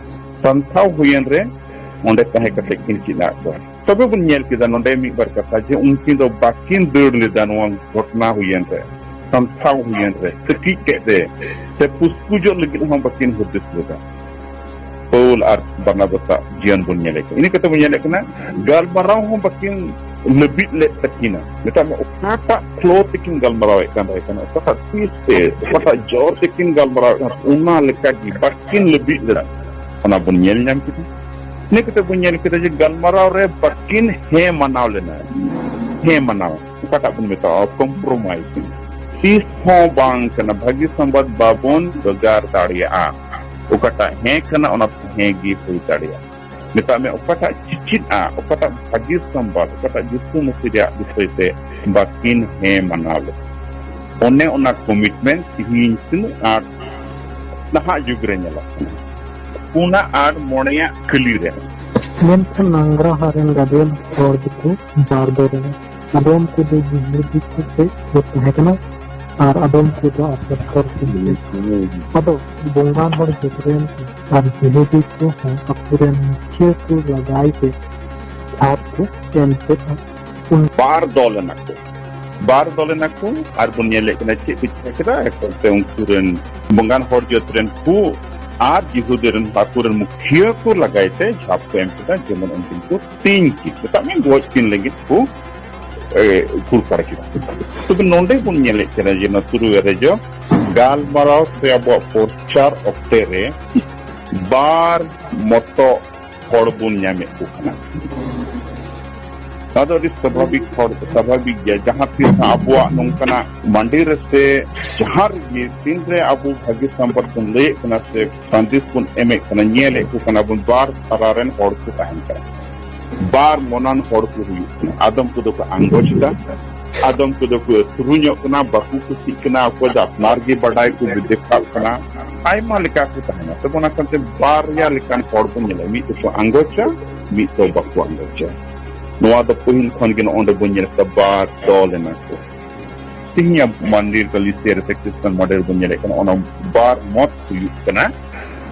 ᱥᱟᱢᱴᱷᱟᱣ ᱦᱩᱭᱮᱱ ᱨᱮ ᱚᱸᱰᱮ ᱛᱟᱦᱮᱸ ᱠᱟᱛᱮ ᱠᱤᱱ ᱪᱮᱫ ᱟᱫ ᱠᱚᱣᱟ᱾ ᱛᱚᱵᱮ ᱵᱚᱱ ᱧᱮᱞ ᱠᱮᱫᱟ ᱱᱚᱰᱮ ᱢᱤᱫ ᱵᱟᱨ ᱠᱟᱛᱷᱟ ᱡᱮ ᱩᱱᱠᱤᱱ ᱫᱚ ᱵᱟᱹᱠᱤᱱ ᱫᱟᱹᱲ ᱞᱮᱫᱟ ᱱᱚᱣᱟ ᱜᱷᱚᱴᱚᱱᱟ ᱦᱩᱭᱮᱱ ᱨᱮ, ᱥᱟᱢᱴᱷᱟᱣ ᱦᱩᱭᱮᱱ ᱨᱮ, ᱛᱟᱹᱠᱤᱡ ᱠᱮᱫ ᱨᱮ, ᱥᱮ ᱯᱩᱥᱠᱩᱡᱚᱜ ᱞᱟᱹᱜᱤᱫ ᱦᱚᱸ ᱵᱟᱹᱠᱤᱱ ᱦᱩᱫᱤᱥ ᱞᱮᱫᱟ᱾ ᱯᱟᱹᱣᱩᱞ ᱟᱨ ᱵᱟᱨᱱᱟᱵᱟᱥᱟᱜ ᱡᱤᱭᱚᱱ ᱵᱚᱱ ᱧᱮᱞᱮᱫ ᱠᱟᱱᱟ᱾ ᱤᱱᱟᱹ ᱠᱟᱛᱮ ᱵᱚᱱ ᱧᱮᱞᱮᱫ ᱠᱟᱱᱟ ᱜᱟᱞᱢᱟᱨᱟᱣ ᱦᱚᱸ ᱵᱟᱹᱠᱤᱱ ᱞᱟᱹᱵᱤᱫ ᱞᱮᱫ ᱛᱟᱹᱠᱤᱱᱟ᱾ ᱢᱮᱛᱟᱜ ᱢᱮ ᱚᱠᱟᱴᱟᱜ ᱯᱷᱞᱳ ᱛᱮᱠᱤᱱ ᱜᱟᱞᱢᱟᱨᱟᱣᱮᱫ ᱠᱟᱱ ᱛᱟᱦᱮᱸ ᱠᱟᱱᱟ, ᱚᱠᱟᱴᱟᱜ ᱛᱤᱥ ᱛᱮ, ᱚᱠᱟᱴᱟᱜ ᱡᱚᱨ ᱛᱮᱠᱤᱱ ᱜᱟᱞᱢᱟᱨᱟᱣᱮᱫ ᱠᱟᱱ ᱚᱱᱟ ᱞᱮᱠᱟ ᱜᱮ ᱵᱟᱹᱠᱤᱱ ᱞᱟᱹᱵᱤᱫ ᱞᱮᱫᱟ᱾ ᱚᱱᱟ ᱵᱚᱱ ᱧᱮᱞ ᱧᱟᱢ ᱠᱮᱫᱟ᱾ ᱤᱱᱟᱹ ᱠᱟᱛᱮ ᱵᱚᱱ ᱧᱮᱞ ᱠᱮᱫᱟ ᱡᱮ ᱜᱟᱞᱢᱟᱨᱟᱣ ᱨᱮ ᱵᱟᱹᱠᱤᱱ ᱦᱮᱸ ᱢᱟᱱᱟᱣ ᱞᱮᱱᱟ᱾ ᱦᱮᱸ ᱢᱟᱱᱟᱣ, ᱚᱠᱟᱴᱟᱜ ᱵᱚᱱ ᱢᱮᱛᱟᱜᱼᱟ ᱠᱚᱢᱯᱨᱳᱢᱟᱭᱤᱡᱽ᱾ ᱛᱤᱥ ᱦᱚᱸ ᱵᱟᱝ ᱠᱟᱱᱟ, ᱵᱷᱟᱹᱜᱤ ᱥᱚᱢᱵᱟᱫ ᱵᱟᱵᱚᱱ ᱵᱷᱮᱜᱟᱨ ᱫᱟᱲᱮᱭᱟᱜᱼᱟ᱾ ᱚᱠᱟᱴᱟᱜ ᱦᱮᱸ ᱠᱟᱱᱟ ᱚᱱᱟ ᱦᱮᱸ ᱜᱮ ᱦᱩᱭ ᱫᱟᱲᱮᱭᱟᱜᱼᱟ᱾ ᱢᱮᱛᱟᱜ ᱢᱮ ᱚᱠᱟᱴᱟᱜ ᱪᱤᱪᱤᱫᱼᱟ, ᱚᱠᱟᱴᱟᱜ ᱵᱷᱟᱹᱜᱤ ᱥᱚᱢᱵᱟᱫ, ᱚᱠᱟᱴᱟᱜ ᱡᱤᱥᱩ ᱢᱟᱹᱥᱤ ᱨᱮᱭᱟᱜ ᱵᱤᱥᱚᱭ ᱛᱮ ᱵᱟᱹᱠᱤᱱ ᱦᱮᱸ ᱢᱟᱱᱟᱣ ᱞᱮᱫᱟ᱾ ᱚᱱᱮ ᱚᱱᱟ ᱠᱚᱢᱤᱴᱢᱮᱱᱴ ᱛᱤᱦᱤᱧ ᱛᱤᱱᱟᱹᱜ ᱟᱸᱴ ᱱᱟᱦᱟᱜ ᱡᱩᱜᱽ ᱨᱮ ᱧᱮᱞᱚᱜ ᱠᱟᱱᱟ᱾ ᱯᱩᱱᱟᱜ ᱟᱨ ᱢᱚᱬᱮᱭᱟᱜ ᱠᱟᱹᱞᱤ ᱨᱮ᱾ ᱢᱮᱱᱠᱷᱟᱱ ᱱᱟᱝᱜᱽᱨᱟᱦᱟ ᱨᱮᱱ ᱜᱟᱫᱮᱞ ᱦᱚᱲ ᱫᱚᱠᱚ ᱵᱟᱨ ᱫᱚᱞ ᱮᱱᱟ᱾ ᱟᱫᱚᱢ ᱠᱚᱫᱚ ᱡᱤᱦᱩᱫᱤ ᱠᱚ ᱥᱮᱫ ᱠᱚ ᱛᱟᱦᱮᱸ ᱠᱟᱱᱟ ᱟᱨ ᱟᱫᱚᱢ ᱠᱚᱫᱚ ᱟᱯᱚᱥᱛᱚᱞ ᱠᱚ ᱥᱮᱫ᱾ ᱟᱫᱚ ᱵᱚᱸᱜᱟᱱ ᱦᱚᱲ ᱡᱮᱛᱨᱮᱱ ᱠᱚ ᱟᱨ ᱡᱤᱦᱩᱫᱤ ᱠᱚᱦᱚᱸ ᱟᱠᱚᱨᱮᱱ ᱢᱩᱠᱷᱤᱭᱟᱹ ᱠᱚ ᱞᱟᱜᱟᱭ ᱛᱮ ᱡᱷᱟᱯ ᱠᱚ ᱮᱢ ᱠᱮᱫᱼᱟ᱾ ᱩᱱ ᱵᱟᱨ ᱫᱚᱞ ᱮᱱᱟ ᱠᱚ, ᱵᱟᱨ ᱫᱚᱞ ᱮᱱᱟ ᱠᱚ᱾ ᱟᱨ ᱵᱚᱱ ᱧᱮᱞᱮᱫ ᱠᱟᱱᱟ ᱪᱮᱫ ᱠᱚ ᱪᱤᱠᱟ ᱠᱮᱫᱟ᱾ ᱮᱠᱟᱞ ᱛᱮ ᱩᱱᱠᱩ ᱨᱮᱱ ᱵᱚᱸᱜᱟᱱ ᱦᱚᱲ ᱡᱟᱹᱛ ᱨᱮᱱ ᱠᱚ ᱟᱨ ᱡᱤᱦᱩᱫᱤ ᱨᱮᱱ ᱟᱠᱚ ᱨᱮᱱ ᱢᱩᱠᱷᱤᱭᱟᱹ ᱠᱚ ᱞᱟᱜᱟᱭ ᱛᱮ ᱡᱷᱟᱯ ᱠᱚ ᱮᱢ ᱠᱮᱫᱟ, ᱡᱮᱢᱚᱱ ᱩᱱᱠᱤᱱ ᱠᱚ ᱛᱤᱧ ᱠᱤᱱ, ᱢᱮᱛᱟᱜ ᱢᱮ ᱜᱚᱡ ᱠᱤᱱ ᱞᱟᱹᱜᱤᱫ ᱠᱚ, ᱮ, ᱠᱩᱨᱯᱟᱲ ᱠᱮᱫᱟ᱾ ᱛᱚᱵᱮ ᱱᱚᱰᱮ ᱵᱚᱱ ᱧᱮᱞᱮᱫ ᱠᱟᱱᱟ ᱡᱮ ᱱᱚᱣᱟ ᱛᱩᱨᱩᱭ ᱨᱮ ᱡᱚ ᱜᱟᱞᱢᱟᱨᱟᱣ ᱥᱮ ᱟᱵᱚᱣᱟᱜ ᱯᱨᱚᱪᱟᱨ ᱚᱠᱛᱮ ᱨᱮ ᱵᱟᱨ ᱢᱚᱛᱚ ᱦᱚᱲ ᱵᱚᱱ ᱧᱟᱢᱮᱫ ᱠᱚ ᱠᱟᱱᱟ᱾ ᱱᱚᱣᱟ ᱫᱚ ᱟᱹᱰᱤ ᱥᱟᱵᱷᱟᱵᱤᱠ ᱦᱚᱲ, ᱥᱟᱵᱷᱟᱵᱤᱠ ᱜᱮᱭᱟ᱾ ᱡᱟᱦᱟᱸ ᱛᱤᱥ ᱟᱵᱚᱣᱟᱜ ᱱᱚᱝᱠᱟᱱᱟᱜ ᱢᱟᱹᱰᱤ ᱨᱮ ᱥᱮ ᱡᱟᱦᱟᱸ ᱨᱮᱜᱮ ᱛᱤᱱᱨᱮ ᱟᱵᱚ ᱵᱷᱟᱹᱜᱤ ᱥᱚᱢᱵᱟᱫ ᱵᱚᱱ ᱞᱟᱹᱭᱮᱫ ᱠᱟᱱᱟ ᱥᱮ ᱥᱟᱸᱫᱮᱥ ᱵᱚᱱ ᱮᱢᱮᱫ ᱠᱟᱱᱟ, ᱧᱮᱞᱮᱫ ᱠᱚ ᱠᱟᱱᱟ ᱵᱚᱱ, ᱵᱟᱨ ᱫᱷᱟᱨᱟ ᱨᱮᱱ ᱦᱚᱲ ᱠᱚ ᱛᱟᱦᱮᱱ ᱠᱟᱱᱟ, ᱵᱟᱨ ᱢᱚᱱᱟᱱ ᱦᱚᱲ ᱠᱚ ᱦᱩᱭᱩᱜ ᱠᱟᱱᱟ᱾ ᱟᱫᱚᱢ ᱠᱚᱫᱚ ᱠᱚ ᱟᱸᱜᱚᱪ ᱮᱫᱟ, ᱟᱫᱚᱢ ᱠᱚᱫᱚ ᱠᱚ ᱟᱹᱛᱨᱩᱧᱚᱜ ᱠᱟᱱᱟ, ᱵᱟᱠᱚ ᱠᱩᱥᱤᱜ ᱠᱟᱱᱟ, ᱚᱠᱚᱭ ᱫᱚ ᱟᱯᱱᱟᱨ ᱜᱮ ᱵᱟᱰᱟᱭ ᱠᱚ ᱫᱮᱠᱷᱟᱜ ᱠᱟᱱᱟ᱾ ᱟᱭᱢᱟ ᱞᱮᱠᱟ ᱠᱚ ᱛᱟᱦᱮᱱᱟ᱾ ᱛᱚᱵᱮ ᱚᱱᱟ ᱠᱟᱨᱚᱱ ᱛᱮ ᱵᱟᱨᱭᱟ ᱞᱮᱠᱟᱱ ᱦᱚᱲ ᱵᱚᱱ ᱧᱮᱞᱟ, ᱢᱤᱫ ᱫᱚᱠᱚ ᱟᱸᱜᱚᱪᱟ, ᱢᱤᱫ ᱫᱚ ᱵᱟᱠᱚ ᱟᱸᱜᱚᱪᱟ᱾ ᱱᱚᱣᱟ ᱫᱚ ᱯᱟᱹᱦᱤᱞ ᱠᱷᱚᱱ ᱜᱮ ᱱᱚᱜᱼᱚ ᱱᱚᱰᱮ ᱵᱚᱱ ᱧᱮᱞ ᱠᱟᱫᱟ, ᱵᱟᱨ ᱫᱚᱞ ᱮᱱᱟ ᱠᱚ᱾ ᱛᱮᱦᱮᱧᱟᱜ ᱢᱟᱱᱰᱤ ᱜᱟᱞᱤᱥᱤᱭᱟ ᱨᱮ ᱥᱮ ᱠᱷᱨᱤᱥᱴᱟᱱ ᱢᱟᱱᱰᱤ ᱨᱮᱵᱚᱱ ᱧᱮᱞᱮᱫ ᱠᱟᱱᱟ, ᱚᱱᱟ ᱵᱟᱨ ᱢᱚᱛ ᱦᱩᱭᱩᱜ ᱠᱟᱱᱟ᱾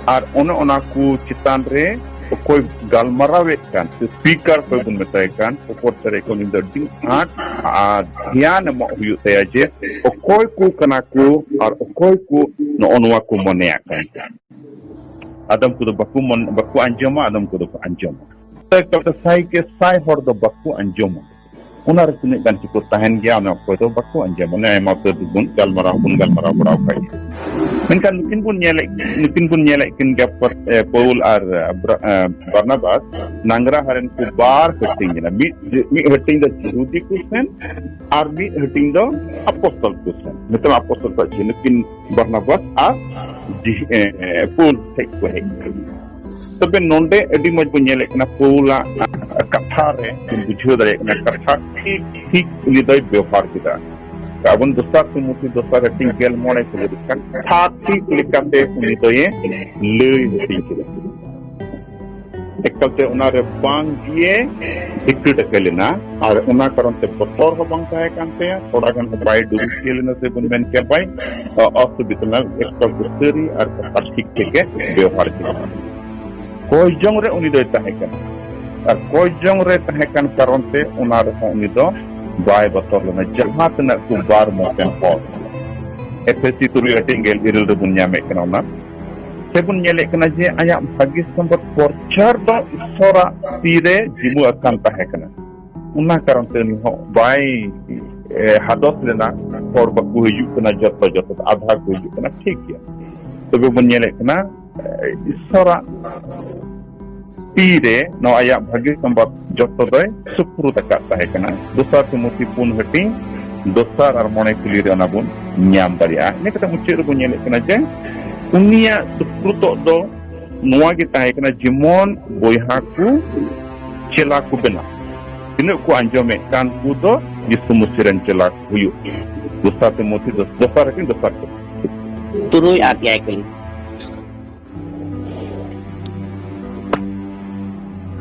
ᱟᱨ ᱚᱱᱮ ᱚᱱᱟ ᱠᱚ ᱪᱮᱛᱟᱱ ᱨᱮ ᱚᱠᱚᱭ ᱜᱟᱞᱢᱟᱨᱟᱣᱮᱫ ᱠᱟᱱ ᱥᱮ ᱥᱯᱤᱠᱟᱨ ᱚᱠᱚᱭ ᱵᱚᱱ ᱢᱮᱛᱟᱭ ᱠᱟᱱ, ᱚᱯᱚᱨ ᱥᱮᱫ ᱨᱮ ᱩᱱᱤ ᱫᱚ ᱟᱹᱰᱤ ᱟᱸᱴ ᱟᱨ ᱫᱷᱮᱭᱟᱱ ᱮᱢᱚᱜ ᱦᱩᱭᱩᱜ ᱛᱟᱭᱟ ᱡᱮ ᱚᱠᱚᱭ ᱠᱚ ᱠᱟᱱᱟ ᱠᱚ ᱟᱨ ᱚᱠᱚᱭ ᱠᱚ ᱱᱚᱜᱼᱚ ᱱᱚᱣᱟ ᱠᱚ ᱢᱚᱱᱮᱭᱟᱜ ᱠᱟᱱ ᱠᱟᱱᱟ᱾ ᱟᱫᱚᱢ ᱠᱚᱫᱚ ᱵᱟᱠᱚ ᱢᱚᱱ-, ᱵᱟᱠᱚ ᱟᱸᱡᱚᱢᱟ, ᱟᱫᱚᱢ ᱠᱚᱫᱚ ᱠᱚ ᱟᱸᱡᱚᱢᱟ᱾ ᱮᱠᱟᱞ ᱛᱮ ᱥᱟᱭ ᱠᱮ ᱥᱟᱭ ᱦᱚᱲ ᱫᱚ ᱵᱟᱠᱚ ᱟᱸᱡᱚᱢᱟ᱾ ᱚᱱᱟ ᱨᱮ ᱛᱤᱱᱟᱹᱜ ᱜᱟᱱ ᱪᱚᱠᱚ ᱛᱟᱦᱮᱱ ᱜᱮᱭᱟ, ᱚᱱᱟ ᱚᱠᱚᱭ ᱫᱚ ᱵᱟᱠᱚ ᱟᱸᱡᱚᱢᱟ᱾ ᱚᱱᱮ ᱟᱭᱢᱟ ᱩᱛᱟᱹᱨ ᱵᱚᱱ ᱜᱟᱞᱢᱟᱨᱟᱣ ᱦᱚᱸᱵᱚᱱ ᱜᱟᱞᱢᱟᱨᱟᱣ ᱵᱟᱲᱟ ᱟᱠᱟᱫ ᱜᱮᱭᱟ᱾ ᱢᱮᱱᱠᱷᱟᱱ ᱱᱩᱠᱤᱱ ᱵᱚᱱ ᱧᱮᱞᱮᱫ, ᱱᱩᱠᱤᱱ ᱵᱚᱱ ᱧᱮᱞᱮᱫ ᱠᱤᱱ ᱜᱮᱭᱟ, ᱯᱟᱹ-, ᱮ, ᱯᱟᱹᱣᱩᱞ ᱟᱨ, ᱮ, ᱵᱨᱟ-, ᱮ, ᱵᱟᱨᱱᱟᱵᱟᱥ ᱱᱟᱝᱨᱟ ᱦᱟᱨᱮᱱ ᱠᱚ ᱵᱟᱨ ᱦᱟᱹᱴᱤᱧ ᱮᱱᱟ᱾ ᱢᱤᱫ, ᱢᱤᱫ ᱦᱟᱹᱴᱤᱧ ᱫᱚ ᱡᱤᱦᱩᱫᱤ ᱠᱚ ᱥᱮᱱ ᱟᱨ ᱢᱤᱫ ᱦᱟᱹᱴᱤᱧ ᱫᱚ ᱟᱯᱚᱥᱛᱚᱞ ᱠᱚ ᱥᱮᱱ᱾ ᱢᱮᱛᱟᱜ ᱟᱯᱚᱥᱛᱚᱞ ᱫᱚ ᱪᱮᱫ? ᱱᱩᱠᱤᱱ ᱵᱟᱨᱱᱟᱵᱟᱥ ᱟᱨ ᱡᱤ-, ᱮ, ᱮ, ᱯᱟᱹᱣᱩᱞ ᱴᱷᱮᱡ ᱠᱚ ᱦᱮᱡ ᱮᱱᱟ᱾ ᱛᱚᱵᱮ ᱱᱚᱰᱮ ᱟᱹᱰᱤ ᱢᱚᱡᱽ ᱵᱚᱱ ᱧᱮᱞᱮᱫ ᱠᱟᱱᱟ, ᱯᱟᱹᱣᱩᱞᱟᱜ ᱠᱟᱛᱷᱟ ᱨᱮ ᱵᱚᱱ ᱵᱩᱡᱷᱟᱹᱣ ᱫᱟᱲᱮᱭᱟᱜ ᱠᱟᱱᱟ, ᱠᱟᱛᱷᱟ ᱴᱷᱤᱠ ᱴᱷᱤᱠ ᱩᱱᱤ ᱫᱚᱭ ᱵᱮᱣᱦᱟᱨ ᱠᱮᱫᱟ᱾ ᱟᱵᱚᱱ ᱫᱚᱥᱟᱨ ᱛᱤᱢᱳᱛᱷᱤ ᱫᱚᱥᱟᱨ ᱦᱟᱹᱴᱤᱧ ᱜᱮᱞ ᱢᱚᱬᱮ ᱠᱚ ᱞᱟᱹᱭ ᱠᱟᱱ ᱠᱟᱛᱷᱟ ᱴᱷᱤᱠ ᱞᱮᱠᱟᱛᱮ ᱩᱱᱤ ᱫᱚᱭ ᱞᱟᱹᱭ ᱦᱟᱹᱴᱤᱧ ᱠᱮᱫᱟ᱾ ᱮᱠᱟᱞᱛᱮ ᱚᱱᱟᱨᱮ ᱵᱟᱝ ᱜᱮ ᱫᱷᱤᱠᱟᱹ ᱴᱟᱠᱟ ᱞᱮᱱᱟ, ᱟᱨ ᱚᱱᱟ ᱠᱟᱨᱚᱱ ᱛᱮ ᱵᱚᱛᱚᱨ ᱦᱚᱸ ᱵᱟᱝ ᱛᱟᱦᱮᱸ ᱠᱟᱱ ᱛᱟᱭᱟ, ᱛᱷᱚᱲᱟ ᱜᱟᱱ ᱦᱚᱸ ᱵᱟᱭ ᱰᱩᱨᱩᱥᱤᱭᱟᱹ ᱞᱮᱱᱟ, ᱥᱮ ᱵᱚᱱ ᱢᱮᱱ ᱠᱮᱭᱟ ᱵᱟᱭ ᱚ-, ᱚᱥᱩᱵᱤᱫᱷᱟ ᱞᱮᱱᱟ᱾ ᱮᱠᱟᱞ ᱛᱮ ᱥᱟᱹᱨᱤ ᱟᱨ ᱠᱟᱛᱷᱟ ᱴᱷᱤᱠ ᱴᱷᱤᱠ ᱮ ᱵᱮᱣᱦᱟᱨ ᱠᱮᱫᱟ᱾ ᱠᱚᱭ ᱡᱚᱝ ᱨᱮ ᱩᱱᱤ ᱫᱚᱭ ᱛᱟᱦᱮᱸ ᱠᱟᱱᱟ, ᱟᱨ ᱠᱚᱭ ᱡᱚᱝ ᱨᱮ ᱛᱟᱦᱮᱸ ᱠᱟᱱ ᱠᱟᱨᱚᱱ ᱛᱮ ᱚᱱᱟ ᱨᱮᱦᱚᱸ ᱩᱱᱤ ᱫᱚ ᱵᱟᱭ ᱵᱚᱛᱚᱨ ᱞᱮᱱᱟ᱾ ᱡᱟᱦᱟᱸ ᱛᱤᱱᱟᱹᱜ ᱠᱚ ᱵᱟᱨ ᱢᱚᱛᱮᱱ ᱦᱚᱲ, ᱮᱯᱷᱮᱥᱤ ᱛᱩᱨᱩᱭ ᱦᱟᱹᱴᱤᱧ ᱜᱮᱞ ᱤᱨᱟᱹᱞ ᱨᱮᱵᱚᱱ ᱧᱟᱢᱮᱫ ᱠᱟᱱᱟ ᱚᱱᱟ᱾ ᱥᱮᱵᱚᱱ ᱧᱮᱞᱮᱫ ᱠᱟᱱᱟ ᱡᱮ ᱟᱭᱟᱜ ᱵᱷᱟᱹᱜᱤ ᱥᱚᱢᱵᱟᱫ ᱯᱨᱚᱪᱟᱨ ᱫᱚ ᱤᱥᱚᱨᱟᱜ ᱛᱤᱨᱮ ᱡᱤᱢᱟᱹ ᱟᱠᱟᱱ ᱛᱟᱦᱮᱸ ᱠᱟᱱᱟ᱾ ᱚᱱᱟ ᱠᱟᱨᱚᱱ ᱛᱮ ᱩᱱᱤ ᱦᱚᱸ ᱵᱟᱭ, ᱮ, ᱦᱟᱫᱚᱥ ᱞᱮᱱᱟ, ᱦᱚᱲ ᱵᱟᱠᱚ ᱦᱤᱡᱩᱜ ᱠᱟᱱᱟ, ᱡᱚᱛᱚ, ᱡᱚᱛᱚ, ᱟᱫᱷᱟ ᱠᱚ ᱦᱤᱡᱩᱜ ᱠᱟᱱᱟ, ᱴᱷᱤᱠ ᱜᱮᱭᱟ᱾ ᱛᱚᱵᱮ ᱵᱚᱱ ᱧᱮᱞᱮᱫ ᱠᱟᱱᱟ, ᱮ, ᱤᱥᱚᱨᱟᱜ ᱛᱤᱨᱮ ᱱᱚᱣᱟ ᱟᱭᱟᱜ ᱵᱷᱟᱹᱜᱤ ᱥᱚᱢᱵᱟᱫ ᱡᱚᱛᱚ ᱫᱚᱭ ᱥᱩᱯᱨᱩᱫ ᱟᱠᱟᱫ ᱛᱟᱦᱮᱸ ᱠᱟᱱᱟ᱾ ᱫᱚᱥᱟᱨ ᱛᱤᱢᱳᱛᱷᱤ ᱯᱩᱱ ᱦᱟᱹᱴᱤᱧ ᱫᱚᱥᱟᱨ ᱟᱨ ᱢᱚᱬᱮ ᱠᱩᱞᱤ ᱨᱮ ᱚᱱᱟ ᱵᱚᱱ ᱧᱟᱢ ᱫᱟᱲᱮᱭᱟᱜᱼᱟ᱾ ᱤᱱᱟᱹ ᱠᱟᱛᱮ ᱢᱩᱪᱟᱹᱫ ᱨᱮᱵᱚᱱ ᱧᱮᱞᱮᱫ ᱠᱟᱱᱟ ᱡᱮ ᱩᱱᱤᱭᱟᱜ ᱥᱩᱯᱨᱩᱛᱚᱜ ᱫᱚ ᱱᱚᱣᱟ ᱜᱮ ᱛᱟᱦᱮᱸ ᱠᱟᱱᱟ, ᱡᱮᱢᱚᱱ ᱵᱚᱭᱦᱟ ᱠᱚ ᱪᱮᱞᱟ ᱠᱚ ᱵᱮᱱᱟᱣ᱾ ᱛᱤᱱᱟᱹᱜ ᱠᱚ ᱟᱸᱡᱚᱢᱮᱫ ᱠᱟᱱ ᱠᱚ ᱫᱚ ᱡᱤᱥᱩ ᱢᱟᱹᱥᱤ ᱨᱮᱱ ᱪᱮᱞᱟ ᱠᱚ ᱦᱩᱭᱩᱜ᱾ ᱫᱚᱥᱟᱨ ᱛᱤᱢᱳᱛᱷᱤ ᱫᱚᱥ-, ᱫᱚᱥᱟᱨ ᱦᱟᱹᱴᱤᱧ ᱫᱚᱥᱟᱨ ᱠᱚ᱾ ᱛᱩᱨᱩᱭ ᱟᱨ ᱮᱭᱟᱭ ᱠᱟᱹᱞᱤ᱾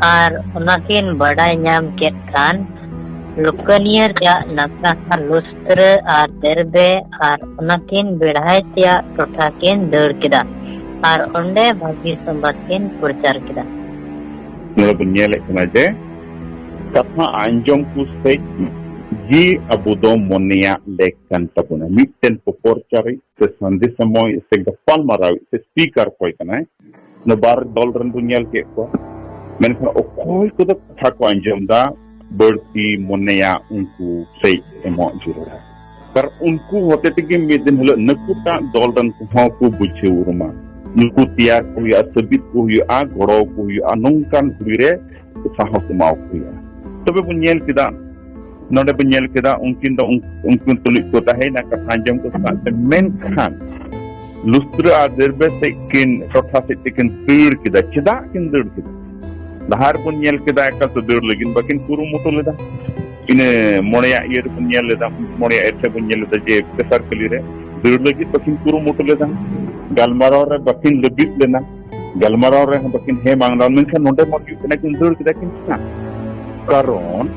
ᱟᱨ ᱚᱱᱟ ᱠᱤᱱ ᱵᱟᱰᱟᱭ ᱧᱟᱢ ᱠᱮᱫ ᱠᱷᱟᱱ, ᱞᱩᱠᱟᱹᱱᱤᱭᱟᱹ ᱨᱮᱭᱟᱜ ᱱᱟᱠᱷᱟ ᱞᱩᱥᱛᱨᱟᱹ ᱟᱨ ᱫᱮᱨᱵᱮ ᱟᱨ ᱚᱱᱟ ᱠᱤᱱ ᱵᱮᱲᱦᱟᱭ ᱛᱮᱭᱟᱜ ᱴᱚᱴᱷᱟ ᱠᱤᱱ ᱫᱟᱹᱲ ᱠᱮᱫᱟ᱾ ᱟᱨ ᱚᱸᱰᱮ ᱵᱷᱟᱹᱜᱤ ᱥᱚᱢᱵᱟᱫ ᱠᱤᱱ ᱯᱨᱚᱪᱟᱨ ᱠᱮᱫᱟ᱾ ᱱᱚᱰᱮ ᱵᱚᱱ ᱧᱮᱞᱮᱫ ᱠᱟᱱᱟ ᱡᱮ ᱠᱟᱛᱷᱟ ᱟᱸᱡᱚᱢ ᱠᱚ ᱥᱮᱡ ᱜᱮ ᱟᱵᱚ ᱫᱚ ᱢᱚᱱᱮᱭᱟᱜ ᱞᱮᱠ ᱠᱟᱱ ᱛᱟᱵᱚᱱᱟ᱾ ᱢᱤᱫᱴᱮᱱ ᱯᱨᱚᱪᱟᱨᱤᱡ ᱥᱮ ᱥᱟᱸᱫᱮᱥ ᱮᱢᱚᱜ ᱥᱮ ᱜᱟᱯᱟᱞ ᱢᱟᱨᱟᱣᱤᱡ ᱥᱮ ᱥᱯᱤᱠᱟᱨ ᱚᱠᱚᱭ ᱠᱟᱱᱟᱭ, ᱱᱚᱣᱟ ᱵᱟᱨ ᱫᱚᱞ ᱨᱮᱱ ᱵᱚᱱ ᱧᱮᱞ ᱠᱮᱫ ᱠᱚᱣᱟ᱾ ᱢᱮᱱᱠᱷᱟᱱ ᱚᱠᱚᱭ ᱠᱚᱫᱚ ᱠᱟᱛᱷᱟ ᱠᱚ ᱟᱸᱡᱚᱢ ᱮᱫᱟ, ᱵᱟᱹᱲᱛᱤ ᱢᱚᱱᱮᱭᱟ ᱩᱱᱠᱩ ᱥᱮᱡ ᱮᱢᱚᱜ ᱡᱟᱹᱨᱩᱲᱟ᱾ ᱠᱟᱨᱚᱱ ᱩᱱᱠᱩ ᱦᱚᱛᱮ ᱛᱮᱜᱮ ᱢᱤᱫ ᱫᱤᱱ ᱦᱤᱞᱳᱜ ᱱᱩᱠᱩᱴᱟᱜ ᱫᱚᱞ ᱨᱮᱱ ᱠᱚᱦᱚᱸ ᱠᱚ ᱵᱩᱡᱷᱟᱹᱣ ᱩᱨᱩᱢᱟ᱾ ᱱᱩᱠᱩ ᱛᱮᱭᱟᱨ ᱠᱚ ᱦᱩᱭᱩᱜᱼᱟ, ᱥᱟᱹᱵᱤᱫ ᱠᱚ ᱦᱩᱭᱩᱜᱼᱟ, ᱜᱚᱲᱚ ᱠᱚ ᱦᱩᱭᱩᱜᱼᱟ, ᱱᱚᱝᱠᱟᱱ ᱠᱩᱲᱤ ᱨᱮ ᱥᱟᱦᱚᱥ ᱮᱢᱟᱣ ᱠᱚ ᱦᱩᱭᱩᱜᱼᱟ᱾ ᱛᱚᱵᱮ ᱵᱚᱱ ᱧᱮᱞ ᱠᱮᱫᱟ, ᱱᱚᱰᱮ ᱵᱚᱱ ᱧᱮᱞ ᱠᱮᱫᱟ, ᱩᱱᱠᱤᱱ ᱫᱚ ᱩᱱ-, ᱩᱱᱠᱤᱱ ᱛᱩᱞᱩᱡ ᱠᱚ ᱛᱟᱦᱮᱸᱭᱮᱱᱟ, ᱠᱟᱛᱷᱟ ᱟᱸᱡᱚᱢ ᱠᱚ ᱥᱟᱱᱟᱭᱮᱫ ᱛᱮ, ᱢᱮᱱᱠᱷᱟᱱ ᱞᱩᱥᱛᱨᱟ ᱟᱨ ᱫᱮᱨᱵᱮ ᱥᱮᱫ ᱠᱤᱱ, ᱴᱚᱴᱷᱟ ᱥᱮᱫ ᱛᱮᱠᱤᱱ ᱫᱟᱹᱲ ᱠᱮᱫᱟ᱾ ᱪᱮᱫᱟᱜ ᱠᱤᱱ ᱫᱟᱹᱲ ᱠᱮᱫᱟ? ᱞᱟᱦᱟ ᱨᱮᱵᱚᱱ ᱧᱮᱞ ᱠᱮᱫᱟ, ᱮᱠᱟᱞ ᱛᱮ ᱫᱟᱹᱲ ᱞᱟᱹᱜᱤᱫ ᱵᱟᱹᱠᱤᱱ ᱠᱩᱨᱩᱢᱩᱴᱩ ᱞᱮᱫᱟ᱾ ᱤᱱᱟᱹ ᱢᱚᱬᱮᱭᱟᱜ ᱤᱭᱟᱹ ᱨᱮᱵᱚᱱ ᱧᱮᱞ ᱞᱮᱫᱟ, ᱢᱚᱬᱮᱭᱟᱜ ᱮᱴᱷᱮ ᱵᱚᱱ ᱧᱮᱞ ᱞᱮᱫᱟ ᱡᱮ ᱯᱮᱥᱟᱨ ᱠᱟᱹᱞᱤ ᱨᱮ ᱫᱟᱹᱲ ᱞᱟᱹᱜᱤᱫ ᱵᱟᱹᱠᱤᱱ ᱠᱩᱨᱩᱢᱩᱴᱩ ᱞᱮᱫᱟ, ᱜᱟᱞᱢᱟᱨᱟᱣ ᱨᱮ ᱵᱟᱹᱠᱤᱱ ᱞᱟᱹᱵᱤᱫ ᱞᱮᱱᱟ, ᱜᱟᱞᱢᱟᱨᱟᱣ ᱨᱮᱦᱚᱸ ᱵᱟᱹᱠᱤᱱ ᱦᱮᱸ ᱵᱟᱝ ᱞᱮᱱᱟ, ᱢᱮᱱᱠᱷᱟᱱ ᱱᱚᱰᱮ ᱢᱟ ᱦᱩᱭᱩᱜ ᱠᱟᱱᱟ ᱠᱤᱱ ᱫᱟᱹᱲ ᱠᱮᱫᱟ ᱠᱤᱱ ᱥᱮ ᱵᱟᱝ? ᱠᱟᱨᱚᱱ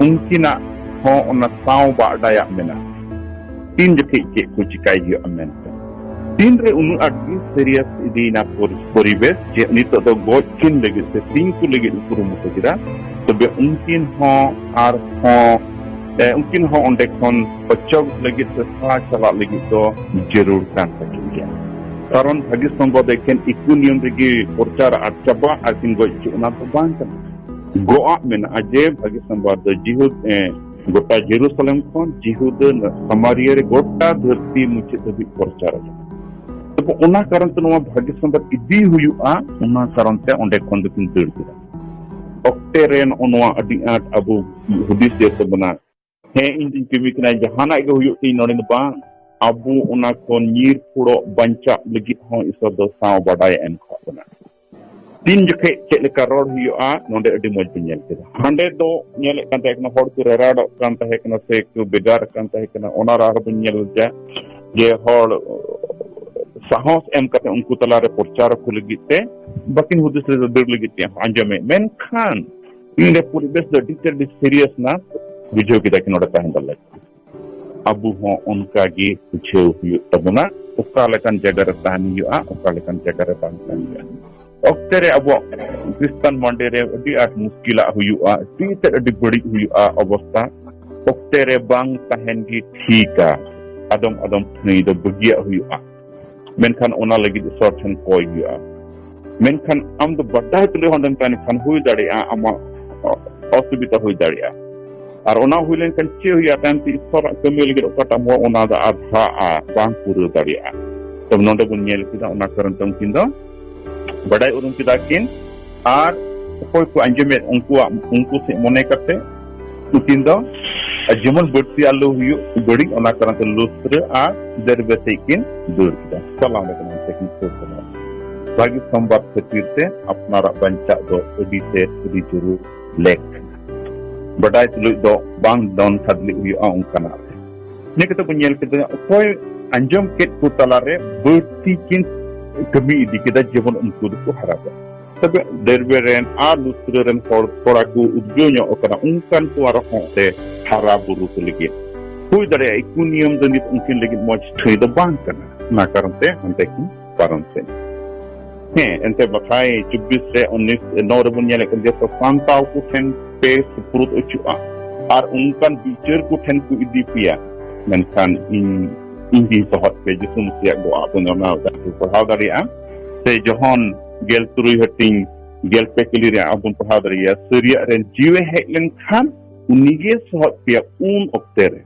ᱩᱱᱠᱤᱱᱟᱜ ᱦᱚᱸ ᱚᱱᱟ ᱥᱟᱶ ᱵᱟᱰᱟᱭᱟᱜ ᱢᱮᱱᱟᱜᱼᱟ, ᱛᱤᱱ ᱡᱚᱠᱷᱮᱡ ᱪᱮᱫ ᱠᱚ ᱪᱤᱠᱟᱭ ᱦᱩᱭᱩᱜᱼᱟ ᱢᱮᱱᱛᱮ᱾ ᱛᱤᱱᱨᱮ ᱩᱱᱟᱹᱜ ᱟᱸᱴ ᱜᱮ ᱥᱤᱨᱤᱭᱟᱥ ᱤᱫᱤᱭᱮᱱᱟ ᱯᱚᱨᱤ-, ᱯᱚᱨᱤᱵᱮᱥ, ᱡᱮ ᱱᱤᱛᱚᱜ ᱫᱚ ᱜᱚᱡ ᱠᱤᱱ ᱞᱟᱹᱜᱤᱫ ᱥᱮ ᱛᱤᱧ ᱠᱚ ᱞᱟᱹᱜᱤᱫ ᱠᱩᱨᱩᱢᱩᱴᱩ ᱠᱮᱫᱟ, ᱛᱚᱵᱮ ᱩᱱᱠᱤᱱ ᱦᱚᱸ ᱟᱨᱦᱚᱸ, ᱮ, ᱩᱱᱠᱤᱱ ᱦᱚᱸ ᱚᱸᱰᱮ ᱠᱷᱚᱱ ᱚᱪᱚᱜ ᱞᱟᱹᱜᱤᱫ ᱥᱮ ᱥᱟᱦᱟ ᱪᱟᱞᱟᱜ ᱞᱟᱹᱜᱤᱫ ᱫᱚ ᱡᱟᱹᱨᱩᱲ ᱠᱟᱱ ᱛᱟᱹᱠᱤᱱ ᱜᱮᱭᱟ᱾ ᱠᱟᱨᱚᱱ ᱵᱷᱟᱹᱜᱤ ᱥᱚᱢᱵᱟᱫ ᱮᱠᱷᱮᱱ ᱤᱠᱩᱱᱤᱭᱚᱢ ᱨᱮᱜᱮ ᱯᱨᱚᱪᱟᱨ ᱟᱨ ᱪᱟᱵᱟᱜ ᱟᱨ ᱠᱤᱱ ᱜᱚᱡ ᱦᱚᱪᱚᱜ, ᱚᱱᱟ ᱫᱚ ᱵᱟᱝ ᱠᱟᱱᱟ᱾ ᱜᱚᱜ ᱟᱜ ᱢᱮᱱᱟᱜᱼᱟ ᱡᱮ ᱵᱷᱟᱹᱜᱤ ᱥᱚᱢᱵᱟᱫ ᱫᱚ ᱡᱤᱦᱩᱫ, ᱮ, ᱜᱚᱴᱟ ᱡᱮᱨᱩᱥᱟᱞᱮᱢ ᱠᱷᱚᱱ ᱡᱤᱦᱩᱫᱟᱹ, ᱥᱟᱢᱟᱨᱤᱭᱟ ᱨᱮ ᱜᱚᱴᱟ ᱫᱷᱟᱹᱨᱛᱤ ᱢᱩᱪᱟᱹᱫ ᱫᱷᱟᱹᱵᱤᱡ ᱯᱨᱚᱪᱟᱨ ᱟᱠᱟᱱᱟ᱾ ᱛᱚᱵᱮ ᱚᱱᱟ ᱠᱟᱨᱚᱱ ᱛᱮ ᱱᱚᱣᱟ ᱵᱷᱟᱹᱜᱤ ᱥᱚᱢᱵᱟᱫ ᱤᱫᱤ ᱦᱩᱭᱩᱜᱼᱟ, ᱚᱱᱟ ᱠᱟᱨᱚᱱ ᱛᱮ ᱚᱸᱰᱮ ᱠᱷᱚᱱ ᱫᱚᱠᱤᱱ ᱫᱟᱹᱲ ᱠᱮᱫᱟ᱾ ᱚᱠᱛᱮ ᱨᱮ ᱱᱚᱜᱼᱚ ᱱᱚᱣᱟ ᱟᱹᱰᱤ ᱟᱸᱴ ᱟᱵᱚ ᱦᱩᱫᱤᱥ ᱡᱮ ᱛᱟᱵᱚᱱᱟ, ᱦᱮᱸ, ᱤᱧ ᱫᱩᱧ ᱠᱟᱹᱢᱤ ᱠᱟᱱᱟ, ᱡᱟᱦᱟᱱᱟᱜ ᱜᱮ ᱦᱩᱭᱩᱜ ᱛᱤᱧ ᱱᱚᱰᱮ ᱫᱚ ᱵᱟᱝ, ᱟᱵᱚ ᱚᱱᱟ ᱠᱷᱚᱱ ᱧᱤᱨ ᱯᱷᱩᱲᱚᱜ ᱵᱟᱧᱪᱟᱜ ᱞᱟᱹᱜᱤᱫ ᱦᱚᱸ ᱤᱥᱚᱨ ᱫᱚ ᱥᱟᱶ ᱵᱟᱰᱟᱭ ᱮᱢ ᱠᱟᱜ ᱵᱚᱱᱟ᱾ ᱛᱤᱱ ᱡᱚᱠᱷᱮᱡ ᱪᱮᱫ ᱞᱮᱠᱟ ᱨᱚᱲ ᱦᱩᱭᱩᱜᱼᱟ, ᱱᱚᱰᱮ ᱟᱹᱰᱤ ᱢᱚᱡᱽ ᱵᱚᱱ ᱧᱮᱞ ᱠᱮᱫᱟ᱾ ᱦᱟᱸᱰᱮ ᱫᱚ ᱧᱮᱞᱮᱫ ᱠᱟᱱ ᱛᱟᱦᱮᱸ ᱠᱟᱱᱟ, ᱦᱚᱲ ᱠᱚ ᱨᱟᱨᱟᱲᱚᱜ ᱠᱟᱱ ᱛᱟᱦᱮᱸ ᱠᱟᱱᱟ ᱥᱮ ᱠᱚ ᱵᱮᱜᱟᱨ ᱠᱟᱱ ᱛᱟᱦᱮᱸ ᱠᱟᱱᱟ, ᱚᱱᱟ ᱨᱟᱦᱟ ᱵᱚᱱ ᱧᱮᱞ ᱞᱮᱫᱟ ᱡᱮ ᱦᱚᱲ ᱥᱟᱦᱚᱥ ᱮᱢ ᱠᱟᱛᱮ ᱩᱱᱠᱩ ᱛᱟᱞᱟᱨᱮ ᱯᱨᱚᱪᱟᱨ ᱠᱚ ᱞᱟᱹᱜᱤᱫ ᱛᱮ ᱵᱟᱹᱠᱤᱱ ᱦᱩᱫᱤᱥ ᱞᱮᱫᱟ, ᱫᱟᱹᱲ ᱞᱟᱹᱜᱤᱫ ᱛᱮ ᱟᱸᱡᱚᱢᱮᱫ᱾ ᱢᱮᱱᱠᱷᱟᱱ ᱤᱧ ᱨᱮ ᱯᱚᱨᱤᱵᱮᱥ ᱫᱚ ᱟᱹᱰᱤ ᱛᱮᱫ ᱟᱹᱰᱤ ᱥᱤᱨᱤᱭᱟᱥ ᱱᱟ ᱵᱩᱡᱷᱟᱹᱣ ᱠᱮᱫᱟ ᱠᱤᱱ ᱱᱚᱰᱮ ᱛᱟᱦᱮᱸ ᱫᱚ ᱞᱟᱹᱠᱛᱤ᱾ ᱟᱵᱚ ᱦᱚᱸ ᱚᱱᱠᱟ ᱜᱮ ᱵᱩᱡᱷᱟᱹᱣ ᱦᱩᱭᱩᱜ ᱛᱟᱵᱚᱱᱟ᱾ ᱚᱠᱟ ᱞᱮᱠᱟᱱ ᱡᱟᱭᱜᱟ ᱨᱮ ᱛᱟᱦᱮᱱ ᱦᱩᱭᱩᱜᱼᱟ, ᱚᱠᱟ ᱞᱮᱠᱟᱱ ᱡᱟᱭᱜᱟ ᱨᱮ ᱵᱟᱝ ᱛᱟᱦᱮᱱ ᱦᱩᱭᱩᱜᱼᱟ᱾ ᱚᱠᱛᱮ ᱨᱮ ᱟᱵᱚᱣᱟᱜ ᱠᱷᱨᱤᱥᱴᱟᱱ ᱢᱟᱱᱰᱮ ᱨᱮ ᱟᱹᱰᱤ ᱟᱸᱴ ᱢᱩᱥᱠᱤᱞᱟᱜ ᱦᱩᱭᱩᱜᱼᱟ, ᱟᱹᱰᱤ ᱛᱮᱫ ᱟᱹᱰᱤ ᱵᱟᱹᱲᱤᱡ ᱦᱩᱭᱩᱜᱼᱟ ᱚᱵᱚᱥᱛᱟ᱾ ᱚᱠᱛᱮ ᱨᱮ ᱵᱟᱝ ᱛᱟᱦᱮᱱ ᱜᱮ ᱴᱷᱤᱠᱟ᱾ ᱟᱫᱚᱢ ᱟᱫᱚᱢ ᱴᱷᱟᱹᱭ ᱫᱚ ᱵᱟᱹᱜᱤᱭᱟᱜ ᱦᱩᱭᱩᱜᱼᱟ, ᱢᱮᱱᱠᱷᱟᱱ ᱚᱱᱟ ᱞᱟᱹᱜᱤᱫ ᱤᱥᱚᱨ ᱴᱷᱮᱱ ᱠᱚᱭ ᱦᱩᱭᱩᱜᱼᱟ᱾ ᱢᱮᱱᱠᱷᱟᱱ ᱟᱢ ᱫᱚ ᱵᱟᱰᱟᱭ ᱛᱩᱞᱩᱡ ᱦᱚᱸ ᱚᱸᱰᱮᱢ ᱛᱟᱦᱮᱱ ᱠᱷᱟᱱ ᱦᱩᱭ ᱫᱟᱲᱮᱭᱟᱜᱼᱟ ᱟᱢᱟᱜ ᱚᱥᱩᱵᱤᱫᱷᱟ ᱦᱩᱭ ᱫᱟᱲᱮᱭᱟᱜᱼᱟ᱾ ᱟᱨ ᱚᱱᱟ ᱦᱩᱭ ᱞᱮᱱᱠᱷᱟᱱ ᱪᱮᱫ ᱦᱩᱭᱩᱜᱼᱟ? ᱛᱟᱭᱚᱢ ᱛᱮ ᱤᱥᱚᱨᱟᱜ ᱠᱟᱹᱢᱤ ᱞᱟᱹᱜᱤᱫ ᱚᱠᱟᱴᱟᱜ ᱮᱢ ᱦᱚᱦᱚ, ᱚᱱᱟ ᱫᱚ ᱟᱫᱷᱟᱜᱼᱟ, ᱵᱟᱝ ᱯᱩᱨᱟᱹᱣ ᱫᱟᱲᱮᱭᱟᱜᱼᱟ᱾ ᱛᱚᱵᱮ ᱱᱚᱰᱮ ᱵᱚᱱ ᱧᱮᱞ ᱠᱮᱫᱟ, ᱚᱱᱟ ᱠᱟᱨᱚᱱ ᱛᱮ ᱩᱱᱠᱤᱱ ᱫᱚ ᱵᱟᱰᱟᱭ ᱩᱨᱩᱢ ᱠᱮᱫᱟ ᱠᱤᱱ, ᱟᱨ ᱚᱠᱚᱭ ᱠᱚ ᱟᱸᱡᱚᱢᱮᱫ ᱩᱱᱠᱩᱣᱟᱜ, ᱩᱱᱠᱩ ᱥᱮᱫ ᱢᱚᱱᱮ ᱠᱟᱛᱮ ᱩᱱᱠᱤᱱ ᱫᱚ ᱡᱮᱢᱚᱱ ᱵᱟᱹᱲᱛᱤ ᱟᱞᱚ ᱦᱩᱭᱩᱜ ᱵᱟᱹᱲᱤᱡ, ᱚᱱᱟ ᱠᱟᱨᱚᱱ ᱛᱮ ᱞᱩᱥᱛᱨᱟᱹ ᱟᱨ ᱫᱮᱨᱵᱮ ᱥᱮᱫ ᱠᱤᱱ ᱫᱟᱹᱲ ᱠᱮᱫᱟ, ᱪᱟᱞᱟᱣ ᱞᱮᱠᱟ ᱢᱮᱱᱛᱮ ᱠᱤᱱ ᱥᱟᱹᱛ ᱮᱱᱟ᱾ ᱵᱷᱟᱹᱜᱤ ᱥᱚᱢᱵᱟᱫ ᱠᱷᱟᱹᱛᱤᱨ ᱛᱮ ᱟᱯᱱᱟᱨᱟᱜ ᱵᱟᱧᱪᱟᱜ ᱫᱚ ᱟᱹᱰᱤ ᱛᱮᱫ ᱟᱹᱰᱤ ᱡᱟᱹᱨᱩᱲ ᱞᱮᱠ ᱠᱟᱱᱟ᱾ ᱵᱟᱰᱟᱭ ᱛᱩᱞᱩᱡ ᱫᱚ ᱵᱟᱝ ᱫᱚᱱ ᱠᱷᱟᱫᱽᱞᱮ ᱦᱩᱭᱩᱜᱼᱟ ᱚᱱᱠᱟᱱᱟᱜ ᱨᱮ᱾ ᱤᱱᱟᱹ ᱠᱟᱛᱮ ᱵᱚᱱ ᱧᱮᱞ ᱠᱮᱫᱟ, ᱚᱠᱚᱭ ᱟᱸᱡᱚᱢ ᱠᱮᱫ ᱠᱚ ᱛᱟᱞᱟᱨᱮ ᱵᱟᱹᱲᱛᱤ ᱠᱤᱱ ᱠᱟᱹᱢᱤ ᱤᱫᱤ ᱠᱮᱫᱟ, ᱡᱮᱢᱚᱱ ᱩᱱᱠᱩ ᱫᱚᱠᱚ ᱦᱟᱨᱟ ᱠᱚᱜ᱾ ᱛᱚᱵᱮ ᱫᱮᱨᱵᱮ ᱨᱮᱱ ᱟᱨ ᱞᱩᱥᱛᱨᱟᱹ ᱨᱮᱱ ᱦᱚᱲ ᱛᱷᱚᱲᱟ ᱠᱚ ᱩᱫᱽᱜᱟᱹᱣ ᱧᱚᱜ ᱟᱠᱟᱱᱟ, ᱚᱱᱠᱟᱱ ᱠᱚ ᱟᱨᱦᱚᱸ ᱚᱸᱰᱮ ᱦᱟᱨᱟ ᱵᱩᱨᱩ ᱠᱚ ᱞᱟᱹᱜᱤᱫ᱾ ᱦᱩᱭ ᱫᱟᱲᱮᱭᱟᱜᱼᱟ ᱤᱠᱩᱱᱤᱭᱟᱢ ᱫᱚ ᱱᱤᱛ ᱩᱱᱠᱤᱱ ᱞᱟᱹᱜᱤᱫ ᱢᱚᱡᱽ ᱴᱷᱟᱹᱭ ᱫᱚ ᱵᱟᱝ ᱠᱟᱱᱟ, ᱚᱱᱟ ᱠᱟᱨᱚᱱ ᱛᱮ ᱦᱟᱱᱛᱮ ᱠᱤᱱ ᱯᱟᱨᱚᱢ ᱥᱮᱫ᱾ ᱦᱮᱸ, ᱮᱱᱛᱮ ᱢᱟᱛᱷᱟᱭ ᱪᱚᱵᱵᱤᱥ ᱨᱮ ᱩᱱᱤᱥ ᱱᱚ ᱨᱮᱵᱚᱱ ᱧᱮᱞᱮᱫ ᱠᱟᱱ ᱜᱮᱭᱟ, ᱛᱚ ᱥᱟᱱᱛᱟᱣ ᱠᱚ ᱴᱷᱮᱱ ᱯᱮ ᱥᱩᱯᱨᱩᱫ ᱦᱚᱪᱚᱜᱼᱟ ᱟᱨ ᱚᱱᱠᱟᱱ ᱵᱤᱪᱟᱹᱨ ᱠᱚ ᱴᱷᱮᱱ ᱠᱚ ᱤᱫᱤ ᱯᱮᱭᱟ, ᱢᱮᱱᱠᱷᱟᱱ ᱤᱧ, ᱤᱧ ᱜᱮ ᱫᱚᱦᱚᱫ ᱯᱮ, ᱡᱤᱥᱩ ᱢᱟᱹᱥᱤᱭᱟᱜ ᱜᱚᱜ ᱟᱵᱚᱱ ᱚᱱᱟ ᱫᱟᱜ ᱵᱚᱱ ᱯᱟᱲᱦᱟᱣ ᱫᱟᱲᱮᱭᱟᱜᱼᱟ᱾ ᱥᱮ ᱡᱚᱦᱚᱱ ᱜᱮᱞ ᱛᱩᱨᱩᱭ ᱦᱟᱹᱴᱤᱧ ᱜᱮᱞ ᱯᱮ ᱠᱟᱹᱞᱤ ᱨᱮ ᱟᱵᱚ ᱵᱚᱱ ᱯᱟᱲᱦᱟᱣ ᱫᱟᱲᱮᱭᱟᱜᱼᱟ, ᱥᱟᱹᱨᱤᱭᱟᱜ ᱨᱮᱱ ᱡᱤᱣᱤ ᱦᱮᱡ ᱞᱮᱱᱠᱷᱟᱱ ᱩᱱᱤᱜᱮ ᱥᱚᱦᱚᱫ ᱯᱮᱭᱟ ᱩᱱ ᱚᱠᱛᱮ ᱨᱮ᱾